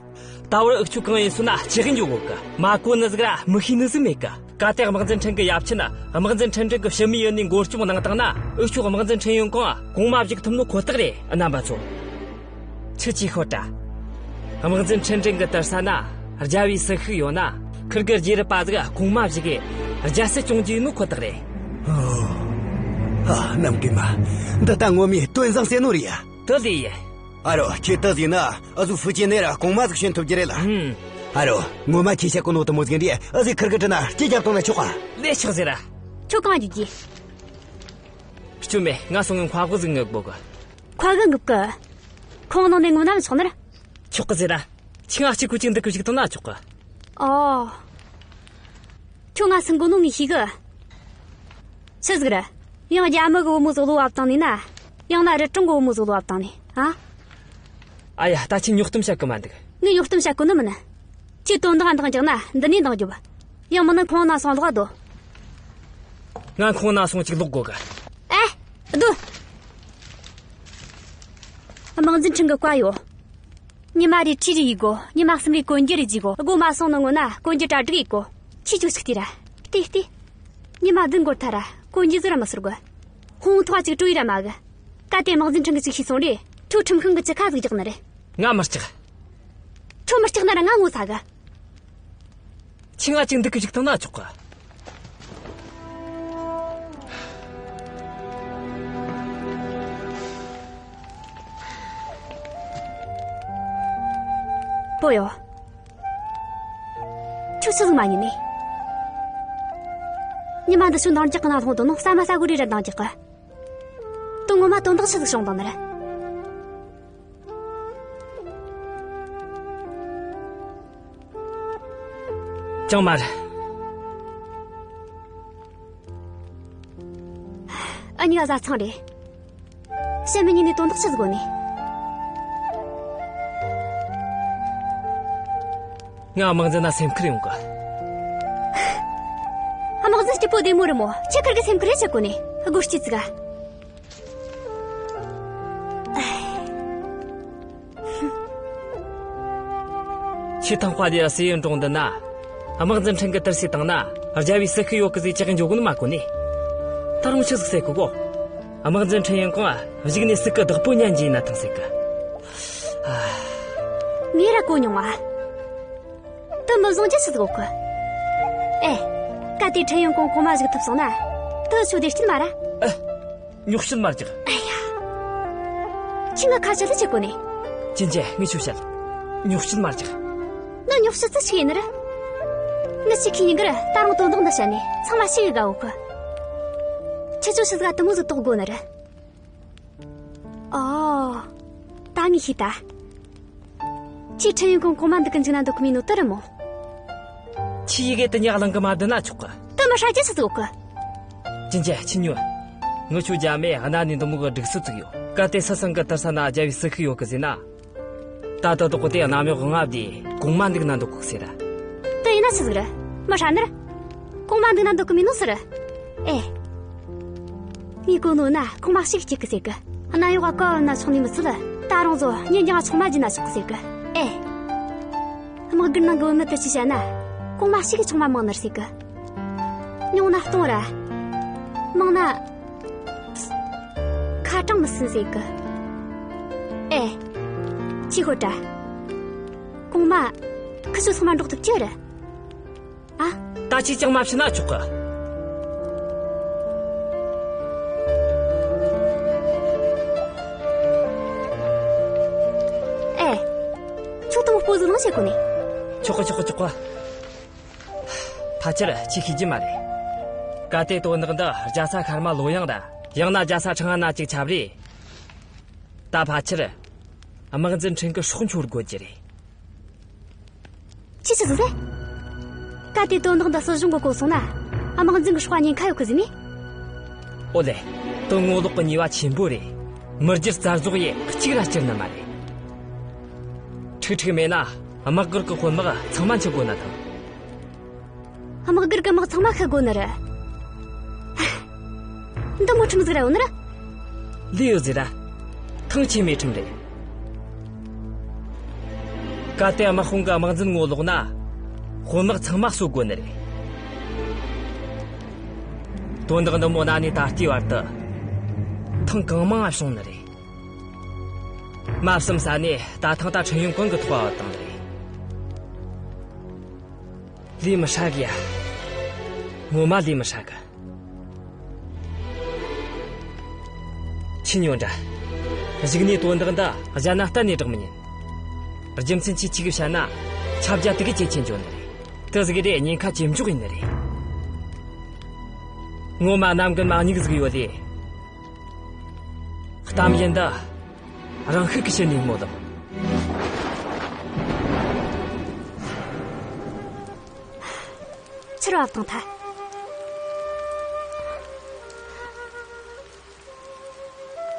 ད་བར་འུ་ཆོ་གང་ཡིན་སོང་ན་ཆེ་གི་འཇོག་གོ་གི། མ་གོ་ནི་ཟིག་ར་མི་ཤེས་ནི་ཟིག་མེད་གི། གལ་ཏེ་དམག་འཛིན་ཁྲིན་གི་ཡབ་ཆེན་དམག་འཛིན་ཁྲིན་ཀྲིན་གི་ཕྱི་མི་ཡོད་ནས་འགོ་སྐྱོང་གནང་བཏང་ན། འུ་ཆོ་དམག་འཛིན་ཁྲིན་ཡོན་ཀོང་གོང་མ་བཞུགས་ཐུབ་ནོ་ཁོ་ཐག་རེད། རྣམ་པ་ཚོ། ཁྱེད་ཀྱིས་ཤོད་དྲ། དམག་འཛིན་ཁྲིན་ཀྲིན་གི་དུར་ས་ན་རྒྱལ་བའི་སྲིད་ཤུགས་ཡོད་ན། ཁིར་གི་རྗེས་རབས་པ་ཟིག་གོང་མ་བཞུགས་གི་རྒྱལ་སྲིད་སྐྱོང་རྒྱུ་ཡིན་ནོ་ཁོ་ཐག་རེད། ཨ། ནམ་རྒན་མ། འདི་ད་ངོ་མའི་དོན་བཟང་ཟེར་ནོ་རེད་ཡ། དེ་ལས་ཡིན། ཨ་རོ། ཁྱེད་དེ་ཟིག་ན་ཨ་ཟུ་ཧྥུ་ཅན་ནས་ར་གོང་མ་ཟིག་བྱོན་ཐུབ་རྒྱུ་རེད་ལ། ཧུམ། ཨ་རོ། ངོ་མ་ཁྱེད་བཤད་གོ་ནོ་དེ་མོ་ཟིག་འདི་ཨ་ཟིག་ཁིར་གི་དྲི་ན་སྐྱེ་རྒྱབ་བཏང་ན་ཆོག་ག་ལས་ཆོག་ཟེར་ར། ཁྱོད་གང་འཇུག་གི། སྐྱོན་མེད། ང་སོང་ངས་མཁའ་དབུགས་ཟིག་ངུ་དགོ་གི། མཁའ་དབུགས་ངུབ་གི། ཁོང་ནང་ནས་ངུ་ན་མི་ཆོག་ནི་ར། ཆོག་གི་ཟེར་ར། ཁྱི་ང་གཅིག་གོ་གཅིག་འདུག་གི་བཞུགས་བཏང་ན་ཆོག་གི། ཨོ། ཁྱོད་ང་སུན་གོ་ནོ་ངས་ཤེས་གི། ཆི་ཟིག་རེད། ཡང་རྒྱ་མི་གི་བུ་མོ་ཟིག་བློ་བབ་བཏང་ནས་ན། ཡང་ན་རི་གྲོང་གི་བུ་མོ་ཟིག་བློ་བབ་བཏང་ནས་ཨ། ཨ་ཡ། ད་ཁྱེད་ཉོག་གཏམ་བཤད་གི་མ་འདུག་ངས་ཉོག་གཏམ་བཤད་གོ་ནི་མིན། ཁྱེད་དོན་དག་འདང་རྒྱག་ན་འདི་ནས་འདང་རྒྱོབ། ཡང་མིན་ན་ཁོང་ན་སོང་ལོག་སྡོད། ང་ཁོང་ན་སོང་གཅིག་ལོག་དགོ་གི། ཨེ། སྡོད། དམག་འཛིན་ཁྲིན་གི་བཀའ་ཡོད། ཉི་མ་རེ་ཁྲིད་རེ་ཡི་དགོ། ཉི་མ་གསུམ་རེ་གོན་རྒྱུ་རེ་བརྗེ་དགོ། སྒོ་མ་སོང་ནི་སྔོན་ན་གོན་རྒྱུ་གྲ་སྒྲིག་ཡི་དགོ། ཁྱི་ཆོ་ཞིག་ལྟོས་ར། ལྟོས་ལྟོས། ཉི་མ་བདུན་འགོར་ཐལ་ར། གོན་རྒྱུ་ཟིག་ར་མི་ཟེར་གོ། ཧོང་ཐོག་ཅིག་བྲོས་ཡི་ར་མ་གི། གལ་ཏེ་དམག་འཛིན་ཁྲིན་གི་ཅིག་ཤེས་སོང་རེ། ཁྱོད་ཁྲིམས་ཤིང་གི་ཅི་ཁ་ཟིག་རྒྱག་ནི་རེད། ང་མི་སྐྲག་ཁྱོད་མི་སྐྲག་ན་ར་ང་ངོ་ཚ་གི། ཁྱི་ང་ཅིག་འདུག་གི་བཞུགས་བཏང་ན་ཆོག་གི། པོ་ཡོ། ཁྱོད་ཆི་ཟིག་མ་ཉན་ནི། ཉི་མ་འདི་ཚོ་འདང་རྒྱག་གི་ན་ལྷུང་དོ་ནོ་ས་མ་ས་གོ་རེ་ར་འདང་རྒྱག་གི། དོན་ངོ་མ་དོན་དག་ཆི་ཟིག་བྱུང་བཏང་ནི་རེད། ཅང་མ་རེད། ཨ་ཉི་ག་བཟའ་ཚང་རེད། བཤད་མི་ཉན་ནི་དོན་དག་ཆི་ཟིག་གོ་ནི། ང་དམག་འཛིན་ན་སེམས་ཁུར་ཡོང་གི། དམག་འཛིན་སྐྱིད་པོ་བདེ་མོ་རེད་མོ། ཁྱེད་ཁིར་གི་སེམས་ཁུར་རེ་ཆེ་གོ་ནི། སྒོ་སྐྱིད་ཙིག་ག་ཆེ་ཐང་དཔའ་ལི་ཡ་སི་ཡོན་གྲོང་འདི་ན། དམག་འཛིན་ཁྲིན་གི་དར་སྲི་བཏང་ན། རྒྱལ་བའི་སྲིད་ཤུགས་ཡོད་གི་ཟིག་ཅག་གི་འཇོག་གི་ནི་མ་གོ་ནི། ད་རུང་ཆི་ཟིག་ཟེར་གི་གོ། དམག་འཛིན་ཁྲིན་ཡོན་ཀོང་གཞུག་ནས་སྲིད་གི་བདག་པོ་ཉན་གྱི་ཡིན་ན་ཐང་ཟེར་གི། ཨ། ངས་ར་གོ་མྱོང་ང་། དེ་མི་བཟང་ཅི་ཟིག་གོ་གི། ཨེ། གལ་ཏེ་ཁྲིན་ཡོན་ཀོང་གོང་མ་བཞུགས་ཐུབ་སོང་ན། དེ་ཆོ་བདེ་སྐྱིད་མ་ར། ཨེ། ཉོག་བཤད་མ་རྒྱག་ཨ་ཡ། ཁྱི་ང་ཁ་བཤད་ལ་ཆེ་གོ་ནས། ཅིན་ཅེ་ངས་ཆུ་བཤད། ཉོག་བཤད་མ་རྒྱག་ནི་ཉོག་བཤད་ཙི་ཆི་ཡིན་ནི་ར། ནི་ཆི་ཁི་ཡིན་གི་ར། ད་རུང་དོན་དག་འདི་བཤད་ནས་ཚང་མ་ཤེས་གི་དགའ་བོ་གི། ཁྱེད་ཆོ་ཆི་ཟིག་ག་དེ་མོ་ཟིག་དོགས་དགོ་ནི་ར། ཨོ། ད་ངས་ཤེས་ད། ཁྱེད་ཁྲིན་ཡོན་ཀོང་གོང་མ་འདུག་གི་འཇུག་ན་འདོད་གི་མིན་ནོ་དེ་རེད་མོ། ཁྱི་ཡི་གེ་དེ་ཉག་ལང་གི་མ་བསྡད་ན་ཆོག་གི། དེ་མི་ཧྲ་རྒྱུ་ཆི་ཟིག་གི། ཅིན་ཅེ་ཁྱི་ཉོན། ངི་ཆོ་རྒྱ་མེ་གནའ་ནས་འདི་མོ་གི་སྒྲིག་སྲོལ་བཙུགས་ཡོད། གལ་ཏེ་སི་སང་གི་དར་ས་ན་རྒྱལ་བའི་སྲིད་ཤུགས་ཡོད་གི་ཟེར་ན། ད་ལྟ་དོག་དེ་གནམ་འོག་ལྔ་བདེ་གོང་མ་འདུག་ན་འདོད་གི་ཟེར། དེ་ཡིན་ན་ཆི་ཟིག་རེད། མི་ཧྲ་ནི་ར། གོང་མ་འདུག་ན་འདོད་གི་མིན་ནོ་ཟེར། ཨེ། ངས་གོ་ནོ་ན་གོང་མ་ཞིག་སྐྱིད་གི་ཟེར་གི། གནམ་འོག་ག་བབས་ན་ཆོག་ནི་མི་ཚད། ད་རུང་ཟོ་ཉིན་རྒྱང་ཆུང་མ་བརྒྱུད་ན་ཆོག་གི་ཟེར་གི། ཨེ། དམག་སྒར་ནང་གི་བུད་མེད་དེ་ཅི་བྱས་ན། གོང་མ་ཞིག་གི་ཆུང་མ་མང་ནར་ཟེར་གི། ཉུང་ན་སྟོང་ར། མང་ན། ཁ་གྲངས་མི་ཟིན་ཟེར་གི། ཨེ། ཅི་ཧོ་ཏྲ། གོང་མ། ཁི་ཆོ་ཚང་མ་འགྲོགས་ཐུབ་ཀྱི་རེད། ཨ། ད་ཅི་ཅང་མ་བྱིན་ན་ཆོག་གི། ཨེ། ཁྱོད་དེ་མོ་སྤོ་ཟིག་ལངས་བྱེད་གོ་ནི། ཆོག་གི་ཆོག་གི་ཆོག་གི། ཕལ་ཆེར་ཅི་ཤེས་ཀྱི་མ་རེད། གལ་ཏེ་དོན་དག་འདི་རྒྱལ་ས་ཤར་མ་ལོ་ཡང་ར་ཡང་ན་རྒྱལ་ས་ཁྲང་ཨན་ན་ཅིག་ཁྱབ་རེད། ད་ཕལ་ཆེར་དམག་འཛིན་ཁྲིན་གི་སྲོག་འཆོར་དགོས་ཀྱི་རེད། ཅི་ཞིག་ཟེར། གལ་ཏེ་དོན་དག་འདི་སྲིད་གཞུང་གི་གོ་སོང་ན། དམག་འཛིན་གི་སྲོག་ཉེན་ཁ་ཡོད་གི་ཟེར་ནི། ཨོ་ལེ། དོན་ངོ་ལོག་གི་ཉེས་པ་ཆེན་པོ་རེད། མི་རྒྱུ་རྩ་རྫོགས་ཡེ་གཅིག་ར་སྐྱུར་ནི་མ་རེད། ཁྲིག་ཁྲིག་མེད་ན་དམག་སྒར་གི་དཔོན་དམག་ཚང་མ་འཆི་དགོས་ན་ཐང་། དམག་སྒར་གི་དམག་ཚང་མ་ཤི་དགོས་ནི་རེད། འདི་མོ་ཁྲིམས་ཟིག་ར་ཡོད་ནི་རེད། ལོས་ཡོད་ཟེར་ར། ཐང་ཆེན་མོའི་ཁྲིམས་རེད། གལ་ཏེ་དམག་དཔུང་གི་དམག་འཛིན་ངོ་ལོག་ན། དཔོན་དམག་ཚང་མ་གསོད་དགོས་ནི་རེད། དོན་དག་འདི་མོ་གནའ་ནས་ད་ལྟའི་བར་དུ་ཐེངས་གང་མང་ང་བྱུང་ནི་རེད། མ་བསམ་ས་ནས་ད་ཐེངས་ད་ཁྲིན་ཡུང་ཀུང་གི་ཐོག་བ་བཏང་ནི་རེད། ལས་མི་ཧྲ་གི་ཡ། ངོ་མ་ལས་མི་ཧྲ་གི། ཁྱི་ཉོན་དྲ། གཞུག་ནས་དོན་དག་འདི་གཞན་ན་གཏན་ནས་བསྒྲགས་མི་ཉན། རྒྱུ་མཚན་ཆེ་ཆེ་གི་བཤད་ན་ཁྱབ་རྒྱ་དེ་གི་ཇེ་ཆེ་འགྱོ་ནི་རེད། དེ་ཟིག་རེད། ཉེན་ཁ་ཇེ་མགྱོགས་ཡིན་ནི་རེད། ངོ་མ་གནམ་གི་མ་སྙིགས་ཟིག་ཡོད་ལེ། གཏམ་ཡིན་འདི་རང་ཤུགས་ཀྱི་ཕྱིར་ནས་ངོ་དང་། ཕྱིར་བབས་དང་ཐལ།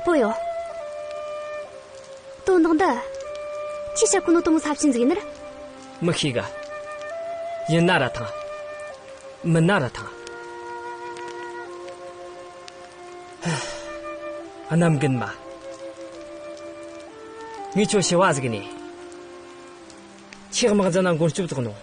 པོ་ཡོ། དོན་དག་འདི། ཁྱི་ཤ་ཁུ་ནོ་དུ་མོ་ས་ཕྱིན་ཟིག་ནར། མི་ཤེས་ག། ཡིན་ན་ར་ཐང་། མིན་ན་ར་ཐང་། གནམ་རྒན་མ། ངས་ཁྱོད་ཞི་བ་ཟིག་ནས། ཁྱེད་དམག་འཛིན་ན་མགོན་སྐྱོབ་བཙོག་ནོ།